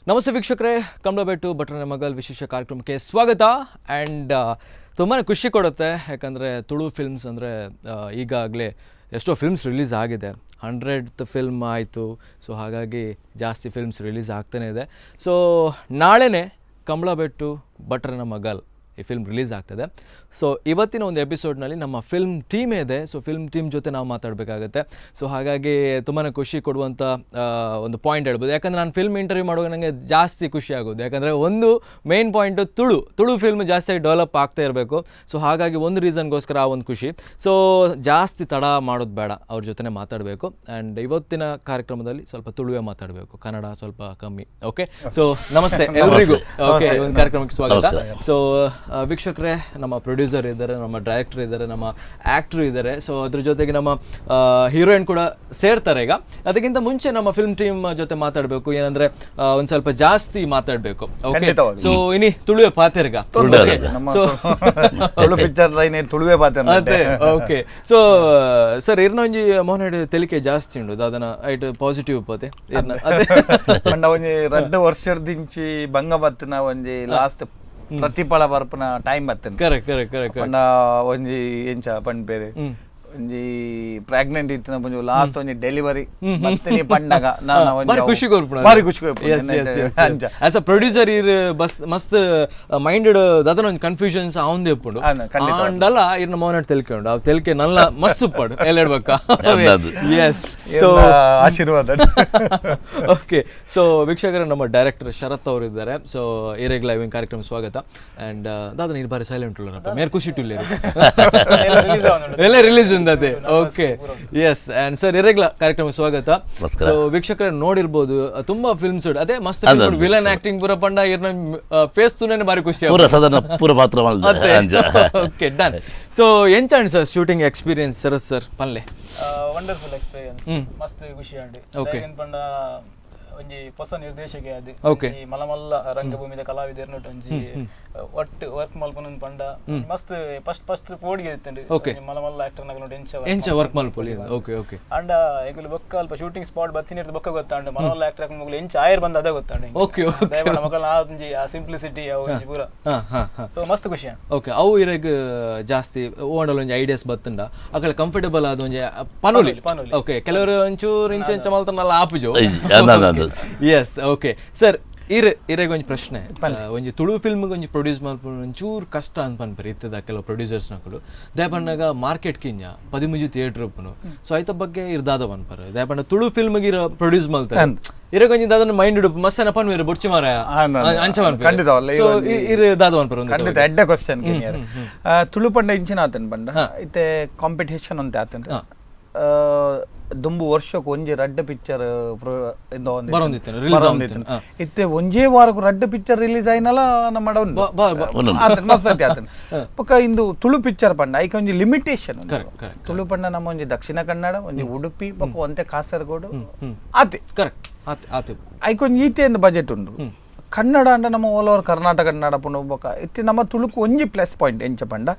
ನಮಸ್ತೆ ವೀಕ್ಷಕರೇ, ಕಮಲಬೆಟ್ಟು ಭಟ್ರನ ಮಗಲ್ ವಿಶೇಷ ಕಾರ್ಯಕ್ರಮಕ್ಕೆ ಸ್ವಾಗತ. ಆ್ಯಂಡ್ ತುಂಬಾ ಖುಷಿ ಕೊಡುತ್ತೆ, ಯಾಕಂದರೆ ತುಳು ಫಿಲ್ಮ್ಸ್ ಅಂದರೆ ಈಗಾಗಲೇ ಎಷ್ಟೋ ಫಿಲ್ಮ್ಸ್ ರಿಲೀಸ್ ಆಗಿದೆ. 100th film ಆಯಿತು. ಸೊ ಹಾಗಾಗಿ ಜಾಸ್ತಿ ಫಿಲ್ಮ್ಸ್ ರಿಲೀಸ್ ಆಗ್ತಾನೆ ಇದೆ. ಸೊ ನಾಳೆನೇ ಕಮಲಬೆಟ್ಟು ಭಟ್ರನ ಮಗಲ್ ಈ ಫಿಲ್ಮ್ ರಿಲೀಸ್ ಆಗ್ತದೆ. ಸೊ ಇವತ್ತಿನ ಒಂದು ಎಪಿಸೋಡ್ನಲ್ಲಿ ನಮ್ಮ ಫಿಲ್ಮ್ ಟೀಮೇ ಇದೆ. So film team ಜೊತೆ ನಾವು ಮಾತಾಡಬೇಕಾಗತ್ತೆ. ಸೊ ಹಾಗಾಗಿ ತುಂಬಾ ಖುಷಿ ಕೊಡುವಂಥ ಒಂದು ಪಾಯಿಂಟ್ ಹೇಳ್ಬೋದು. ಯಾಕಂದರೆ ನಾನು ಫಿಲ್ಮ್ ಇಂಟರ್ವ್ಯೂ ಮಾಡುವಾಗ ನನಗೆ ಜಾಸ್ತಿ ಖುಷಿ ಆಗೋದು, ಯಾಕಂದರೆ ಒಂದು main point Tulu Tulu film ಜಾಸ್ತಿಯಾಗಿ ಡೆವಲಪ್ ಆಗ್ತಾ ಇರಬೇಕು. ಸೊ ಹಾಗಾಗಿ ಒಂದು ರೀಸನ್ಗೋಸ್ಕರ ಆ ಒಂದು ಖುಷಿ. ಸೊ ಜಾಸ್ತಿ ತಡ ಮಾಡೋದು ಬೇಡ, ಅವ್ರ ಜೊತೆನೇ ಮಾತಾಡಬೇಕು. ಆ್ಯಂಡ್ ಇವತ್ತಿನ ಕಾರ್ಯಕ್ರಮದಲ್ಲಿ ಸ್ವಲ್ಪ ತುಳುವೇ ಮಾತಾಡಬೇಕು, ಕನ್ನಡ ಸ್ವಲ್ಪ ಕಮ್ಮಿ. ಓಕೆ, ಸೊ ನಮಸ್ತೆ ಎಲ್ರಿಗೂ. ಓಕೆ, ಈ ಒಂದು ಕಾರ್ಯಕ್ರಮಕ್ಕೆ ಸ್ವಾಗತ. ಸೊ ವೀಕ್ಷಕರೇ, ನಮ್ಮ ಪ್ರೊಡ್ಯೂಸರ್ ಇದ್ದಾರೆ, ನಮ್ಮ ಡೈರೆಕ್ಟರ್ ಇದ್ದಾರೆ, ನಮ್ಮ ಆ್ಯಕ್ಟ್ರು ಇದ್ದಾರೆ. ಸೊ ಅದ್ರ ಜೊತೆಗೆ ನಮ್ಮ ಹೀರೋಯಿನ್ ಕೂಡ ಸೇರ್ತಾರೆ ಈಗ. ಅದಕ್ಕಿಂತ ಮುಂಚೆ ನಮ್ಮ ಫಿಲ್ಮ್ ಟೀಮ್ ಜೊತೆ ಮಾತಾಡಬೇಕು. ಏನಂದ್ರೆ ಒಂದು ಸ್ವಲ್ಪ ಜಾಸ್ತಿ ಮಾತಾಡಬೇಕು. ಓಕೆ. ಖಂಡಿತವಾಗಿ. ಸೊ ಇನಿ ತುಳುವೆ ಪಾತೆರ್ಗ. ನಮ್ಮ so Tulu picture line ತುಳುವೆ ಪಾತೆ. ಅದೇ, okay. So sir, ಇರ್ನ ಒಂಜಿ ಮೋಹನ್ ತೆಲಿಕೆ ಜಾಸ್ತಿ ಉಂಡು, ಅದನ್ನ ಐಟ್ ಪಾಸಿಟಿವ್ ಪತೆ ಇರ್ನ ಅದೇ. ಪಂಡ ಒಂಜಿ ರಡ್ಡ್ ವರ್ಷದಿಂಚಿ ಬಂಗ ಬತ್ತಿನ ಒಂಜಿ ಲಾಸ್ಟ್ ಪ್ರತಿಫಲ ಬರ್ಪುನ ಟೈಮ್ ಬತ್ತಿನ. Correct correct correct ಪಂಡ ಒಂಜಿ ಎಂಚ ಪನ್ಪೇರು, ಒಂಜಿ ಪ್ರೆಗ್ನೆಂಟ್ ಇತ್ತಿನ ಒಂಜಿ ಲಾಸ್ಟ್ ಒಂಜಿ ಡೆಲಿವರಿ ಬತ್ತಿನಿ ಪಂಡಗ ನಾನು ಒಂಜಿ ಬಾರಿ ಖುಷಿ ಕೊರ್ಪುಣ. ಬಾರಿ ಖುಷಿ ಕೊರ್ಪುಂಡು. ಅಂಚ. As a producer ಇರ್ ಬಸ್ ಮಸ್ತ್ ಮೈಂಡ್ ದಾದನ ಒಂಜಿ ಕನ್ಫ್ಯೂಷನ್ಸ್ ಆವಂದೇ ಉಪ್ಪುಂಡು. ಖಂಡಿತವಾಗಿ. ಆಂಡಲ ಇರ್ನ ಮೋನಟ್ ತೆಲಿಕೆ ಉಂಡು, ಅವ್ ತೆಲಿಕೆ ನಲ್ಲ ಮಸ್ತ್ ಉಪ್ಪಾಡು ಎಲ್ಲೆಡ್ಬೇಕ. ಅಂದಾಜು. ಎಸ್, ಸೊ ಇರ್ನ ಆಶೀರ್ವಾದ. ಓಕೆ, ಸೊ ವೀಕ್ಷಕರು, ನಮ್ಮ ಡೈರೆಕ್ಟರ್ ಶರತ್ ಅವರು ಇದ್ದಾರೆ. ಸೊ ಏರೆಗ್ ಲೈವ್ ಕಾರ್ಯಕ್ರಮ ಸ್ವಾಗತ. ಅಂಡ್ ದಾದ ನೀರು ಬಾರಿ ಸೈಲೆಂಟ್ ಉಳ್ಳರಪ್ಪ, ಮೇರ್ ಖುಷಿ ಟುಲ್ಲೇರು ಎಲ್ಲ ರಿಲೀಸ್ ಉಂದತೆ. Okay, S. And sir, ಇರೆಗ್ಲ ಕಾರ್ಯಕ್ರಮ ಸ್ವಾಗತ. ನಮಸ್ಕಾರ. ಸೊ ವೀಕ್ಷಕರ ನೋಡಿರ್ಬೋದು, ತುಂಬಾ ಫಿಲ್ಮ್ಸ್ ಅದೇ ಮಸ್ತ್ ವಿಲನ್ ಆಕ್ಟಿಂಗ್ ಪೂರ ಪಂಡ ಇರ್ನ ಫೇಸ್ ತುನೇ ಬಾರಿ ಖುಷಿ. ಪೂರ ಸಾಧಾರಣ ಪೂರ ಪಾತ್ರ ಮಲ್ದೆ ಅಂಚ. Okay, done. So ಎಂಚಾಂಡ್ sir shooting experience? Sir sir ಪನ್ಲೆ. Wonderful experience, ಮಸ್ತ್ ಖುಷಿ ಆಂಡ್. ಪಂಡ ಒಂಜಿ ಹೊಸ ನಿರ್ದೇಶಕ ಅದು ಈ ಮಲ್ಲ ಮಲ್ಲ ರಂಗಭೂಮಿದ ಕಲಾವಿದರ್ನೊಟ್ಟು ಒಂಜಿ ಒಟ್ಟು ವರ್ಕ್ ಮಲ್ಪುನ ಪಂಡ ಮಸ್ತ್ ಫಸ್ಟ್ ಫಸ್ಟ್ ಪೋಡಿಗೆ ಇತ್ತಂಡು. ಮಲ್ಲ ಮಲ್ಲ ಆಕ್ಟರ್ ನಗಲು ಎಂಚ ಎಂಚ ವರ್ಕ್ ಮಲ್ಪೊಲಿ. Okay okay and ಎಂಕುಲು ಬೊಕ್ಕ ಅಲ್ಪ ಶೂಟಿಂಗ್ ಸ್ಪಾಟ್ ಬತ್ತಿನ ಬೊಕ್ಕ ಗೊತ್ತಾಂಡು, ಮಲ್ಲ ಮಲ್ಲ ಆಕ್ಟರ್ ಮಗಳು ಎಂಚ ಆಯರ್ ಬಂದ ಅದ ಗೊತ್ತಾಂಡು. ಓಕೆ ಓಕೆ ದಯಮಾಡಿ ಮಕ್ಕಳ ಆ ಒಂಜಿ ಆ ಸಿಂಪ್ಲಿಸಿಟಿ ಅವು ಒಂಜಿ ಪೂರ. ಹಾ ಹಾ ಹಾ ಸೊ ಮಸ್ತ್ ಖುಷಿ ಆಂಡ್. ಓಕೆ, ಅವು ಇರೆಗ್ ಜಾಸ್ತಿ ಓಂಡಲ್ ಒಂಜಿ ಐಡಿಯಾಸ್ ಬತ್ತುಂಡ, ಅಕಲ ಕಂಫರ್ಟಬಲ್ ಆದ ಒಂಜಿ ಪನೋಲಿ? ಪನೋಲಿ. ಓಕೆ, ಕೆಲವರು ಒಂಚೂರು ಇಂಚ ಇಂಚ ಮಲ್ತನಲ್ಲ ಆಪುಜು. ಅಂದ ಅಂದ. S, okay sir, ಇರ್ ಇರೆಗ್ ಒಂಜಿ ಪ್ರಶ್ನೆ. ಒಂಜಿ ತುಳು ಫಿಲ್ಮ್ ಒಂಜಿ ಪ್ರೊಡ್ಯೂಸ್ ಮಲ್ಪುನ ಒಂಚೂರು ಕಷ್ಟ ಅಂತ ಪನ್ಪೆರ್ ಇತ್ತದ ಕೆಲವು ಪ್ರೊಡ್ಯೂಸರ್ಸ್ ನಕುಲು. ದಯಪಣ್ಣಗ ಮಾರ್ಕೆಟ್ ಕಿಂಜ, 13 ಥಿಯೇಟರ್ ಉಪ್ಪುನು. ಸೊ ಐತ ಬಗ್ಗೆ ಇರ್ದಾದ ಪನ್ಪರ್? ದಯಪಂಡ ತುಳು ಫಿಲ್ಮ್ ಇರ ಪ್ರೊಡ್ಯೂಸ್ ಮಲ್ತಾರೆ, ಇರೆಗ್ ಒಂಜಿ ದಾದನ ಮೈಂಡ್ ಉಡುಪು ಮಸ್ತ್ ಪನ್ವೇರು ಬೊಡ್ಚಿ ಮಾರಾಯ ಅಂಚ ಪನ್ಪೆರ್. ಖಂಡಿತವಲ್ಲ, ಈ ಸೊ ಇರ್ ದಾದ ಪನ್ಪರ್ ಒಂದು? ಖಂಡಿತ ಎಡ್ಡೆ ಕ್ವಶನ್ ಕೇನಿಯರ್. ತುಳು ಪಂಡ ಇಂಚಿನ ಆತನ್ ಪಂಡ ಇತ್ತೆ ಕಾಂಪಿಟೇಷನ್ ಅಂತ ಆತನ್. ದುಂಬು ವರ್ಷಕ್ಕೆ ಒಂಜಿ ರಡ್ಡ್ ಪಿಕ್ಚರ್ ಬರೊಂದಿತ್ತು, release ಆವೊಂದಿತ್ತು. ಇತ್ತೆ ಒಂಜೇ ವಾರಕ್ಕೂ ರಡ್ಡ್ ಪಿಕ್ಚರ್ ರಿಲೀಸ್ ಆಯ್ನಲ್ಲ ನಮ್ಮ ಉಂಡು. ಬ- ಬ- ಆತನ್ ಮಸ್ತ್ ಆತನ್. ಬೊಕ್ಕ ಇಂದು ತುಳು ಪಿಕ್ಚರ್ ಪಂಡ ಐಕ ಒಂಜಿ ಲಿಮಿಟೇಷನ್. Correct correct Tulu ಪಂಡ ನಮ್ಮ ಒಂಜಿ ದಕ್ಷಿಣ ಕನ್ನಡ, ಒಂಜಿ ಉಡುಪಿ, ಬೊಕ್ಕ ಒಂತೆ ಕಾಸರಗೋಡು ಆತೆ. ಕರೆಕ್ಟ್, ಆತ್ ಆತು. ಐಕೊಂಜಿ ಈತೆ ಬಜೆಟ್ ಉಂಡು. ಕನ್ನಡ ಅಂಡ ನಮ್ಮ ಆಲ್ ಓವರ್ ಕರ್ನಾಟಕ ನಡಪುಂಡು. ಬೊಕ್ಕ ಇತ್ತೆ ನಮ್ಮ ತುಳುಕು ಒಂಜಿ ಪ್ಲಸ್ ಪಾಯಿಂಟ್ ಎಂಚ ಪಂಡ,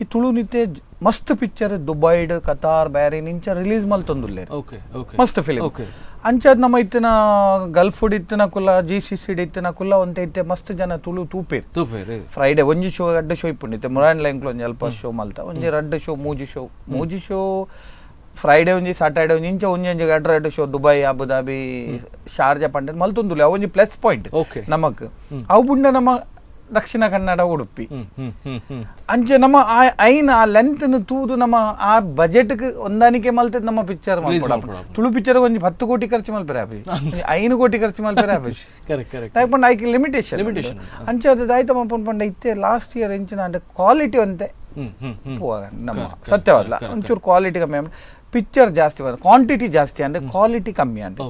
ಈ ತುಳು ನಿತ್ತೆ ಮಸ್ತ್ ಪಿಕ್ಚರ್ ದುಬೈಡ್, ಕತಾರ್, ಬ್ಯಾರಿನ್ ಇಂಚ ರಿಲೀಸ್ ಮಲ್ತೊಂದುಲ್ಲೇರ್. ಓಕೆ ಓಕೆ ಮಸ್ತ್ ಫಿಲಿಂ. ಅಂಚಾದ್ ನಮ್ಮ ಇತ್ತಿನ ಗಲ್ಫ್ ಇತ್ತಿನ ಕುಲ್ಲ, ಜಿಸಿಸಿ ಇತ್ತಿನ ಕುಲ್ಲ ಒಂತೆ ಇತ್ತೆ ಮಸ್ತ್ ಜನ ತುಳು ತೂಪೇರ್. ತೂಪೇರು. ಫ್ರೈಡೆ ಒಂಜಿ ಶೋ ರಡ್ಡ್ ಶೋ ಇಪ್ಪುಂಡು. ಇತ್ತೆ ಮುರಾನ್ ಲೈನ್ಕ್ಲು ಒಂಜಿ ಅಲ್ಪ ಶೋ ಮಲ್ತ, ಒಂಜಿ ರಡ್ಡ್ ಶೋ, ಮೂಜಿ ಶೋ, ಮೂಜಿ ಶೋ, ಫ್ರೈಡೆ ಒಂಜಿ, ಸಾಟರ್ಡೆ ಒಂಜಿ, ಇಂಚ ಒಂಜಿ ಒಂಜಿ ರಡ್ಡ್ ರಡ್ಡ್ show Dubai, Abu Dhabi, Sharjah ಪಂಡ ಮಲ್ತೊಂದುಲ್ಲ. ಅವು ಒಂಜಿ ಪ್ಲಸ್ ಪಾಯಿಂಟ್ ನಮಕ್. ಅವು ಬುಂಡ ನಮ್ಮ ದಕ್ಷಿಣ ಕನ್ನಡ, ಉಡುಪಿ ಹ್ಮ್ ಹ್ಮ್ ಹ್ಮ್ ಹ್ಮ್ ಅಂಚೆ ನಮ್ಮ ಆ ಐನ ಆ ಲೆಂತ್ ತೂದು ನಮ್ಮ ಆ ಬಜೆಟ್ ಹೊಂದಾಣಿಕೆ ಮಲ್ತದ್ ನಮ್ಮ ಪಿಕ್ಚರ್. Release ಮಲ್ಪೊಡು. ತುಳು ಪಿಕ್ಚರ್ ಒಂಜಿ 10 ಕೋಟಿ ಖರ್ಚು ಮಲ್ಪೆರೆ ಆಪಿ, 5 ಕೋಟಿ ಖರ್ಚು ಮಲ್ಪೆರೆ ಆಪಿ. Correct correct ಪಂಡ ಐಕ್ ಲಿಮಿಟೇಷನ್. Limitation. ಅಂಚೆ ಅದು ದಾಯ್ತ ಮಲ್ಪುಂಡು ಪಂಡ ಇತ್ತೆ ಲಾಸ್ಟ್ ಇಯರ್ ಎಂಚಿನ ಅಂಡ ಕ್ವಾಲಿಟಿ ಒಂತೆ ಹ್ಮ್ ಹ್ಮ್ ಹ್ಮ್ ಪೋಗ ನಮ್ಮ ಸತ್ಯವಾದ್ಲ ಒಂಚೂರು ಕ್ವಾಲಿಟಿ ಕಮ್ಮಿ ಆಂಡ್ ಪಿಕ್ಚರ್ ಜಾಸ್ತಿ ಬಂದ, ಕ್ವಾಂಟಿಟಿ ಜಾಸ್ತಿ ಅಂದ್ರೆ ಕ್ವಾಲಿಟಿ ಕಮ್ಮಿ ಅಂಡ್.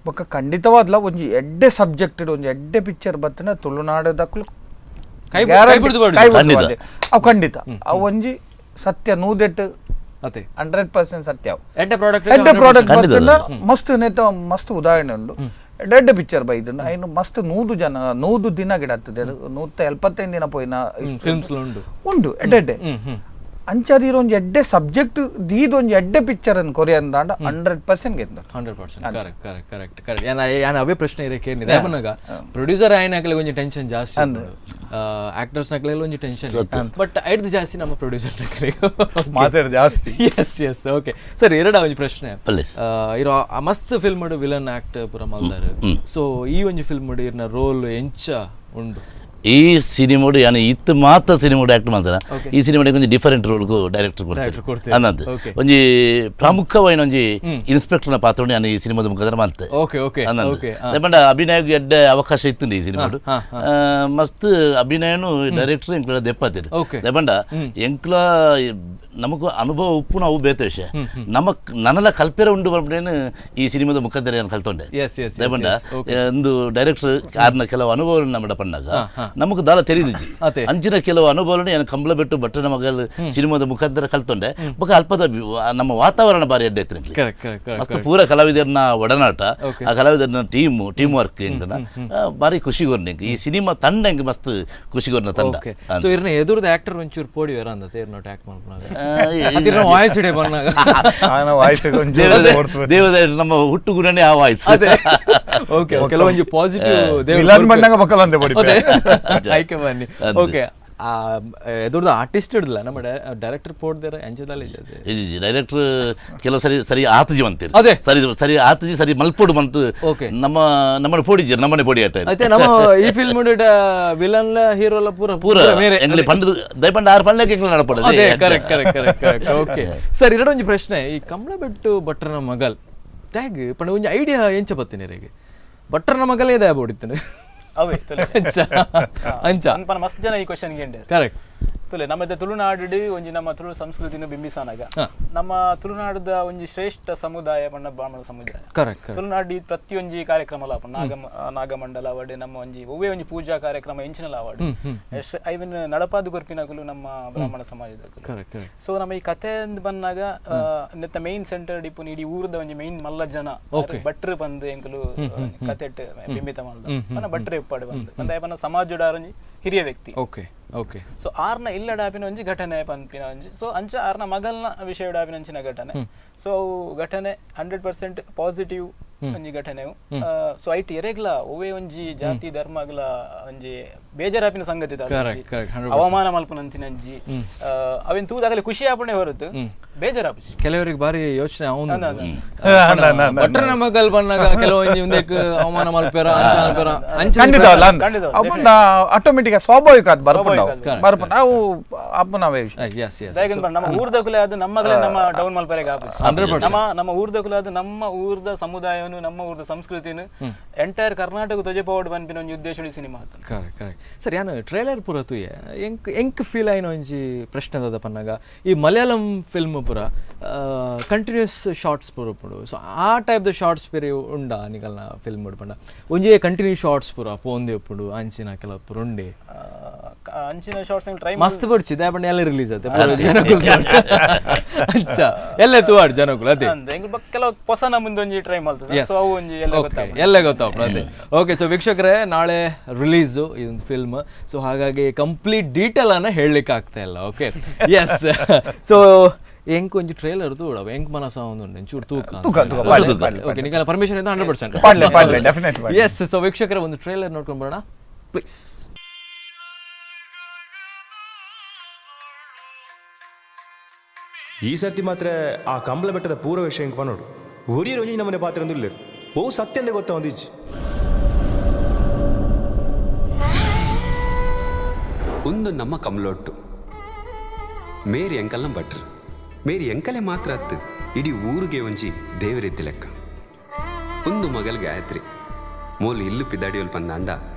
ಬೊಕ್ಕ ಖಂಡಿತವಾದ್ಲ ಒಂಜಿ ಎಡ್ಡೆ ಸಬ್ಜೆಕ್ಟ್, ಒಂಜಿ ಎಡ್ಡೆ ಪಿಕ್ಚರ್ ಬತ್ತಿನ ತುಳುನಾಡದಕ್ಕಲು ಕೈ ಬಿಡ್ದು ಬಾರ್ದು. ಖಂಡಿತ. ಅವು ಖಂಡಿತ, ಅವು ಒಂಜಿ ಸತ್ಯ ನೂದೆಟ್ಟು ಅದೇ 100% ಸತ್ಯ ಅವು. ಎಡ್ಡೆ ಪ್ರಾಡಕ್ಟ್. ಎಡ್ಡೆ ಪ್ರಾಡಕ್ಟ್ ಖಂಡಿತ. ಬತ್ತಿನ ಮಸ್ತ್ ನೇತ ಮಸ್ತ್ ಉದಾಹರಣೆ ಉಂಡು. ಎಡ್ಡೆ ಎಡ್ಡೆ ಪಿಕ್ಚರ್ ಬೈದುಂಡು. ಐನು ಮಸ್ತ್ 100 ಜನ 100 ದಿನ ಗಿಡತ್ತದೆ, 175 ದಿನ ಪೋಯಿನ ಫಿಲ್ಮ್ಸ್ ಉಂಡು. ಉಂಡು ಎಡ್ಡೆ ಎಡ್ಡೆ. ಹ್ಮ್ ಹ್ಮ್ ಅಂಚಾದೀರ ಒಂಜಿ ಎಡ್ಡೆ ಸಬ್ಜೆಕ್ಟ್ ದೀದ್ ಒಂಜಿ ಎಡ್ಡೆ ಪಿಕ್ಚರ್ ಅನ್ನು Korean ದಾಂಡ 100% ಗೆಂದ. 100%, correct correct correct correct. ಯಾನ್ ಅವೇ ಪ್ರಶ್ನೆ ಇರಕ್ಕೆ ಏನಿದೆ, ಪ್ರೊಡ್ಯೂಸರ್ ಆಯ್ನಕ್ಲೆ ಒಂಜಿ ಟೆನ್ಷನ್ ಜಾಸ್ತಿ, ಆಕ್ಟರ್ಸ್ ನಕ್ಲೆ ಒಂಜಿ ಟೆನ್ಷನ್, ಬಟ್ ಐಡ್ದು ಜಾಸ್ತಿ ನಮ್ಮ ಪ್ರೊಡ್ಯೂಸರ್ ನಕ್ಲೆ. ಮಾತಾಡ್ ಜಾಸ್ತಿ. ಎಸ್ ಎಸ್, ಓಕೆ ಸರ್, ಎರಡ ಒಂಜಿ ಪ್ರಶ್ನೆ. ಪಲ್ಲೆ. ಇರೋ ಆ ಮಸ್ತ್ ಫಿಲ್ಮ್ ವಿಲನ್ ಆಕ್ಟ್ ಪೂರ ಮಲ್ದಾರ್. ಸೊ ಈ ಒಂಜಿ ಫಿಲ್ಮ್ ಇರ್ನ ರೋಲ್ ಎಂಚ ಉಂಡು? ಈ ಸಿನಿಮಾಡು ಯಾನ್ ಇತ್ತು ಮಾತ್ರ ಸಿನಿಮಾಡು ಆಕ್ಟ್ ಮಾಡ್ತಾರ. ಈ ಸಿನಿಮಾಡ್ ಒಂಜಿ ಡಿಫರೆಂಟ್ ರೋಲ್ ಡೈರೆಕ್ಟರ್ ಡೈರೆಕ್ಟರ್ ಕೊಡ್ತಾರೆ. ಕೊಡ್ತೇರು. ಅನ್ನದು ಒಂಜಿ ಪ್ರಮುಖವಾಯಿನ ಒಂಜಿ ಇನ್ಸ್ಪೆಕ್ಟರ್ನ ಪಾತ್ರ ಯಾನ್ ಈ ಸಿನಿಮಾದ ಮುಖಾಂತರ ಮಾಡ್ತೆ. Okay okay ಅನ್ನಂದು. ಓಕೆ ಪಂಡ ಅಭಿನಯಗ್ ಎಡ್ಡೆ ಅವಕಾಶ ಇತ್ತು ಈ ಸಿನಿಮಾಡು. ಮಸ್ತ್ ಅಭಿನಯನು ಡೈರೆಕ್ಟರ್ ಎಂಕ್ಲ ದೆಪ್ಪಾತಿರು. ಪಂಡ ಎಂಕ್ಲ ನಮಕ್ ಅನುಭವ ಉಪ್ಪು ನಾವು ಬೇತೆ ವಿಷಯ, ನಮಕ್ ನನಲ ಕಲ್ಪೆರ ಉಂಡು ಪಂಡೇನು ಈ ಸಿನಿಮಾದ ಮುಖಾಂತರ ಏನು ಕಲ್ತೊಂಡೆ. ಎಸ್ ಎಸ್ ಪಂಡ ಒಂದು ಡೈರೆಕ್ಟರ್ ಆರ್ನ ಕೆಲವು ಅನುಭವ ನಮ್ಮಡ ಪಂಡಾಗ ನಮಕ್ ದಾಲ ತೆರಿದಿಜಿ. ಅತೆ. ಅಂಚಿನ ಕೆಲವು ಅನುಭವಗಳನ್ನು ಏನು ಕಂಬಳ ಬಿಟ್ಟು ಭಟ್ಟನ ಮಗಲ್ ಸಿನಿಮಾದ ಮುಖಾಂತರ ಕಲ್ತೊಂಡೆ. ಬೊಕ ಅಲ್ಪದ ನಮ್ಮ ವಾತಾವರಣ ಬಾರಿ ಎಡ್ಡೆ ಇತ್ತು ಎಂಕ್ಲೆ. ಕರೆಕ್ಟ್ ಕರೆಕ್ಟ್ ಕರೆಕ್ಟ್ ಮಸ್ತ್ ಪೂರ ಕಲಾವಿದರನ್ನ ಒಡನಾಟ, ಆ ಕಲಾವಿದರನ್ನ ಟೀಮ್ ವರ್ಕ್ ಎಂಕನ ಬಾರಿ ಖುಷಿಗೊರ್ನ. ಈ ಸಿನಿಮಾ ತಂಡ ಎಂಕ್ ಮಸ್ತ್ ಖುಷಿಗೊರ್ನ ತಂಡ. ಓಕೆ, ಸೊ ಇರ್ನ ಎದುರ್ದ ಆಕ್ಟರ್ ಒಂಚೂರು ಪೋಡಿ ಬೇರ ಅಂದ ತೇರ್ನ ಆಕ್ಟ್ ಮಾಡ್ಪನಾಗ ಅತಿರ್ನ ವಾಯ್ಸ್ ಇಡೆ ಬಂದಾಗ. ಆನ ವಾಯ್ಸ್ ದೇವದ ನಮ್ಮ ಹುಟ್ಟು ಗುಣನೇ ಆ ವಾಯ್ಸ್. ಅದೇ, ಓಕೆ, ಕೆಲವೊಂಜಿ ಪಾಸಿಟಿವ್ ವಿಲನ್ ಬಂದಾಗ ಮಕ್ಕಳು ಅಂತೆ ಬಡಿ. ಆಯ್ಕೆ ಬನ್ನಿ. ಓಕೆ, ಆ ಎದುರ್ದ ಆರ್ಟಿಸ್ಟ್ ಹಿಡ್ದಲ್ಲ, ನಮ್ಮ ಡೈರೆಕ್ಟರ್ ಪೋಡ್ದೇರ ಎಂಚದಲ್ಲಿ. ಡೈರೆಕ್ಟರ್ ಕೆಲವು ಸರಿ ಸರಿ ಆತಜಿ ಅಂತೀರಿ. ಅದೇ. ಸರಿ ಸರಿ ಆತಜಿ ಸರಿ ಮಲ್ಪೋಡು ಮಂತ್. ನಮ್ಮ ನಮ್ಮನೆ ಪೋಡಿಜಿ ನಮ್ಮನೆ ಪೋಡಿ ಆಯ್ತಾ. అయితే ನಮ್ಮ ಈ ಫಿಲ್ಮ್ ವಿಲನ್ ಹೀರೋ ಎಲ್ಲ ಪೂರ ಪೂರ ಮೇರೆ ಎಂಗ್ಲಿ ಪಂಡದ ದಯಪಂಡ ಆರು ಪಂಡಕ್ಕೆ ಎಂಗ್ಲಿ ನಡಪಡದು. ಅದೇ, correct correct correct correct. Okay sir, ಎರಡೊಂಜಿ ಒಂಜಿ ಪ್ರಶ್ನೆ. ಈ ಕಮಲ ಬೆಟ್ಟು ಭಟ್ರನ ಮಗಲ್ ತ್ಯಾಗ್ ಪಂಡ ಒಂಜಿ ಐಡಿಯಾ ಎಂಚ ಬತ್ತಿನ ರೇಗೆ? ಭಟ್ರನ ಮಗಲೇ ಇದೆ ಬೋಡಿತ್ತನೆ. ಅವೇ ತುಲೆ. ಅಂಚ ಅಂಚ ಅನ್ಪನ ಮಸ್ತ್ ಜನ ಈ ಕ್ವಶನ್ ಗೆಂಡೆ. ಕರೆಕ್ಟ್. ತುಲೆ ನಮ್ಮ ತುಳುನಾಡು ಒಂಜಿ ನಮ್ಮ ತುಳು ಸಂಸ್ಕೃತಿನ ಬಿಂಬಿಸಾನಾಗ ನಮ್ಮ ತುಳುನಾಡದ ಒಂಜಿ ಶ್ರೇಷ್ಠ ಸಮುದಾಯ ಪಂಡ ಬ್ರಾಹ್ಮಣ ಸಮುದಾಯ. Correct correct. ತುಳುನಾಡು ಈ ಪ್ರತಿಯೊಂಜಿ ಕಾರ್ಯಕ್ರಮ ಲಾಪ ನಾಗಮಂಡಲ ಅವಡೆ ನಮ್ಮ ಒಂಜಿ ಒವ್ವೇ ಒಂಜಿ ಪೂಜಾ ಕಾರ್ಯಕ್ರಮ ಎಂಚಿನಲ ಅವಡೆ ಐವನ್ ನಡಪಾದು ಕೊರ್ಪಿನಕುಲು ನಮ್ಮ ಬ್ರಾಹ್ಮಣ ಸಮಾಜದ. Correct correct. ಸೊ ನಮ್ಮ ಈ ಕತೆ ಅಂದ್ ಬಂದಾಗ ನೆತ್ತ ಮೇನ್ ಸೆಂಟರ್ ಇಪ್ಪುನ ಇಡೀ ಊರದ ಒಂಜಿ ಮೇನ್ ಮಲ್ಲ ಜನ ಭಟ್ರು ಬಂದು ಎಂಕುಲು ಕತೆಟ್ ಬಿಂಬಿತ ಮಲ್ದ ಪನ ಭಟ್ರು ಇಪ್ಪಾಡು ಬಂದು ಬಂದ ಪನ ಸಮಾಜದ ಒಂಜಿ ಹಿರಿಯ ವ್ಯಕ್ತಿ. Okay okay. ಸೊ ಆರ್ನ ಇಲ್ಲಡಾಪಿನ ಒಂಜಿ ಘಟನೆ ಪನ್ಪಿನ ಒಂಜಿ, ಸೊ ಅಂಚ ಆರ್ನ ಮಗಲ್ನ ವಿಷಯಡಾಪಿನ ಅಂಚಿನ ಘಟನೆ. ಸೊ ಘಟನೆ 100% ಪಾಸಿಟಿವ್ ಒಂಜಿ ಘಟನೆಯು. ಸೊ ಐಟ್ ಎರೆಗ್ಲ ಒವ್ವೇ ಒಂಜಿ ಜಾತಿ ಧರ್ಮಗ್ಲ ಒಂಜಿ ಬೇಜಾರಾಪಿನ ಸಂಗತಿ ದಾದ ಕರೆಕ್ಟ್ ಒಂಜಿ. ಕರೆಕ್ಟ್ 100%. ಅವಮಾನ ಮಲ್ಪುನಂಚಿನ ಒಂಜಿ ಅವೇನ್ ತೂದಾಗಲೇ ಖುಷಿ ಆಪಣೆ ಹೊರತು ಬೇಜಾರಾಪುಜಿ. ಕೆಲವರಿಗೆ ಬಾರಿ ಯೋಚನೆ ಅವನು ಅಲ್ಲ. ಭಟ್ರನ ಮಗಲ್ ಬಂದಾಗ ಕೆಲವೊಂಜಿ ಒಂದೇಕ್ ಅವಮಾನ ಮಲ್ಪೆರ ಅಂಚ ಮಲ್ಪೆರ ಅಂಚ. ಖಂಡಿತ ಅಲ್ಲ. ಖಂಡಿತ. ಅಪ್ಪನ ಆಟೋಮೆಟಿಕ್ ಸ್ವಾಭಾವಿಕ ಅದು ಬರ್ಪುಂಡು. ಸ್ವಾಭಾವಿಕ. ಬರ್ಪುಂಡು ಅವು ಅಪ್ಪನವೇ ವಿಷಯ. S S. ದಾಯೆಗಂದ್ ಪಂಡ ನಮ್ಮ ಊರ್ದಕುಲೆ ಅದು ನಮ್ಮಗಲೇ ನಮ್ಮ ಡೌನ್ ಮಲ್ಪರೆಗೆ ಆಪುಜಿ. 100%. ನಮ್ಮ ನಮ್ಮ ಊರ್ದಕುಲೆ ಅದು ನಮ್ಮ ಊರ್ದ ಸಮುದಾಯನು ನಮ್ಮ ಊರ್ದ ಸಂಸ್ಕೃತಿನ ಎಂಟೈರ್ ಕರ್ನಾಟಕ ತೊಜೆ ಪೋವಡ್ ಪನ್ಪಿನ ಒಂಜಿ ಉದ್ದೇಶ ಸಿನಿಮಾ ಆತು. ಕರೆಕ್ಟ್ ಕರೆಕ್ಟ್ ಸರ್, ಯಾನ್ ಟ್ರೇಲರ್ ಪೂರ ತೂಯೆ, ಎಂಕ್ ಎಂಕ್ ಫೀಲ್ ಆಯಿನ ಒಂಜಿ ಪ್ರಶ್ನೆ ದಾದ ಪನ್ನಗ, ಈ ಮಲಯಾಳಂ ಫಿಲ್ಮ್ ಪೂರ ಕಂಟಿನ್ಯೂಸ್ ಶಾರ್ಟ್ಸ್ ಪೂರ ಉಪ್ಪುಂಡು. ಸೊ ಆ ಟೈಪ್ ದ ಶಾರ್ಟ್ಸ್ ಪೇರೆ ಉಂಡ ನಿಕಲ್ನ ಫಿಲ್ಮ್ ಪಂಡ ಒಂಜೇ ಕಂಟಿನ್ಯೂ ಶಾರ್ಟ್ಸ್ ಪೂರ ಪೋಂದೆ ಉಪ್ಪುಂಡು ಅಂಚಿನ ಕೆಲವು ಪೂರ ಉಂಡೆ? ಅಂಚಿನ ಶಾರ್ಟ್ಸ್ ಟ್ರೈ ಮಸ್ತ್ ಬಡ್ಚಿ ದಾಯ ಪಂಡ ಎಲ್ಲ ರಿಲೀಸ್ ಆಯ್ತು ಜನಕುಲು ಅಂಚ ಎಲ್ಲ ತೂವಾಡ್ ಜನಕುಲು ಅದೇ. ಅಂದ್ ಎಂಕ್ ಬೊಕ್ಕ ಕೆಲವು ಹೊಸ ನಮ್ಮುಂದು ಒಂಜಿ ಟ್ರೈ ಮಲ್ತದೆ. ಸೊ ಅವು ಒಂಜಿ ಎಲ್ಲ ಗೊತ್ತಾಪುಂಡು. ಎಲ್ಲ ಗೊತ್ತಾಪುಂಡು ಅದೇ. ಓಕೆ, ಸೊ ವೀಕ್ಷಕರೇ, ನಾಳೆ ರಿಲೀಸು ಇದೊಂದು ಫಿಲ್ಮ್. ಸೊ ಹಾಗಾಗಿ ಕಂಪ್ಲೀಟ್ ಡೀಟೇಲ್ ಅನ್ನ ಹೇಳಲಿಕ್ಕೆ ಆಗ್ತಾ ಇಲ್ಲ. ಓಕೆ, ಎಸ್, ಸೊ ಎಂಕ್ ಒಂಜಿ ಟ್ರೇಲರ್ ತೂಡ ಎಂಕ್ ಮನಸ ಒಂದು ಒಂಚೂರು ತೂಕ. ತೂಕ, ತೂಕ, ಪಾಡ್ಲೆ, ಪಾಡ್ಲೆ. ಓಕೆ, ನಿಂಗೆಲ್ಲ ಪರ್ಮಿಷನ್ ಇದೆ 100%? ಪಾಡ್ಲೆ, ಪಾಡ್ಲೆ, definitely ಪಾಡ್ಲೆ. ಎಸ್, ಸೊ ವೀಕ್ಷಕರೇ, ಒಂದು ಟ್ರೇಲರ್ ನೋಡ್ಕೊಂಡು ಬರೋಣ ಪ್ಲೀಸ್. ಈ ಸರ್ತಿ ಮಾತ್ರ ಆ ಕಂಬಳ ಬೆಟ್ಟದ ಪೂರ್ವ ವಿಷಯ ಇಂಕ್ ಪನೋಡು ಒರಿಯರ್ ಒಂಜಿ ನಮ್ಮನೆ ಪಾತ್ರ ಒಂದುಲ್ಲೇರು ಓ ಸತ್ಯಂದೆ ಗೊತ್ತ ಒಂದಿಜ್ಜಿ. ಒಂದು ನಮ್ಮ ಕಮಲೊಟ್ಟು ಮೇರಿ ಎಂಕಲ್ನ ಭಟ್ರು ಮೇರಿ ಎಂಕಲೆ ಮಾತ್ರ ಅತ್ತು ಇಡೀ ಊರಿಗೆ ಒಂಜಿ ದೇವರಿದ್ದಿ ಲೆಕ್ಕ. ಒಂದು ಮಗಲ್ ಗಾಯತ್ರಿ ಮೋಲು ಇಲ್ಲು ಪಿದಾಡಿಯೋಲ್ ಪಂದಾಂಡ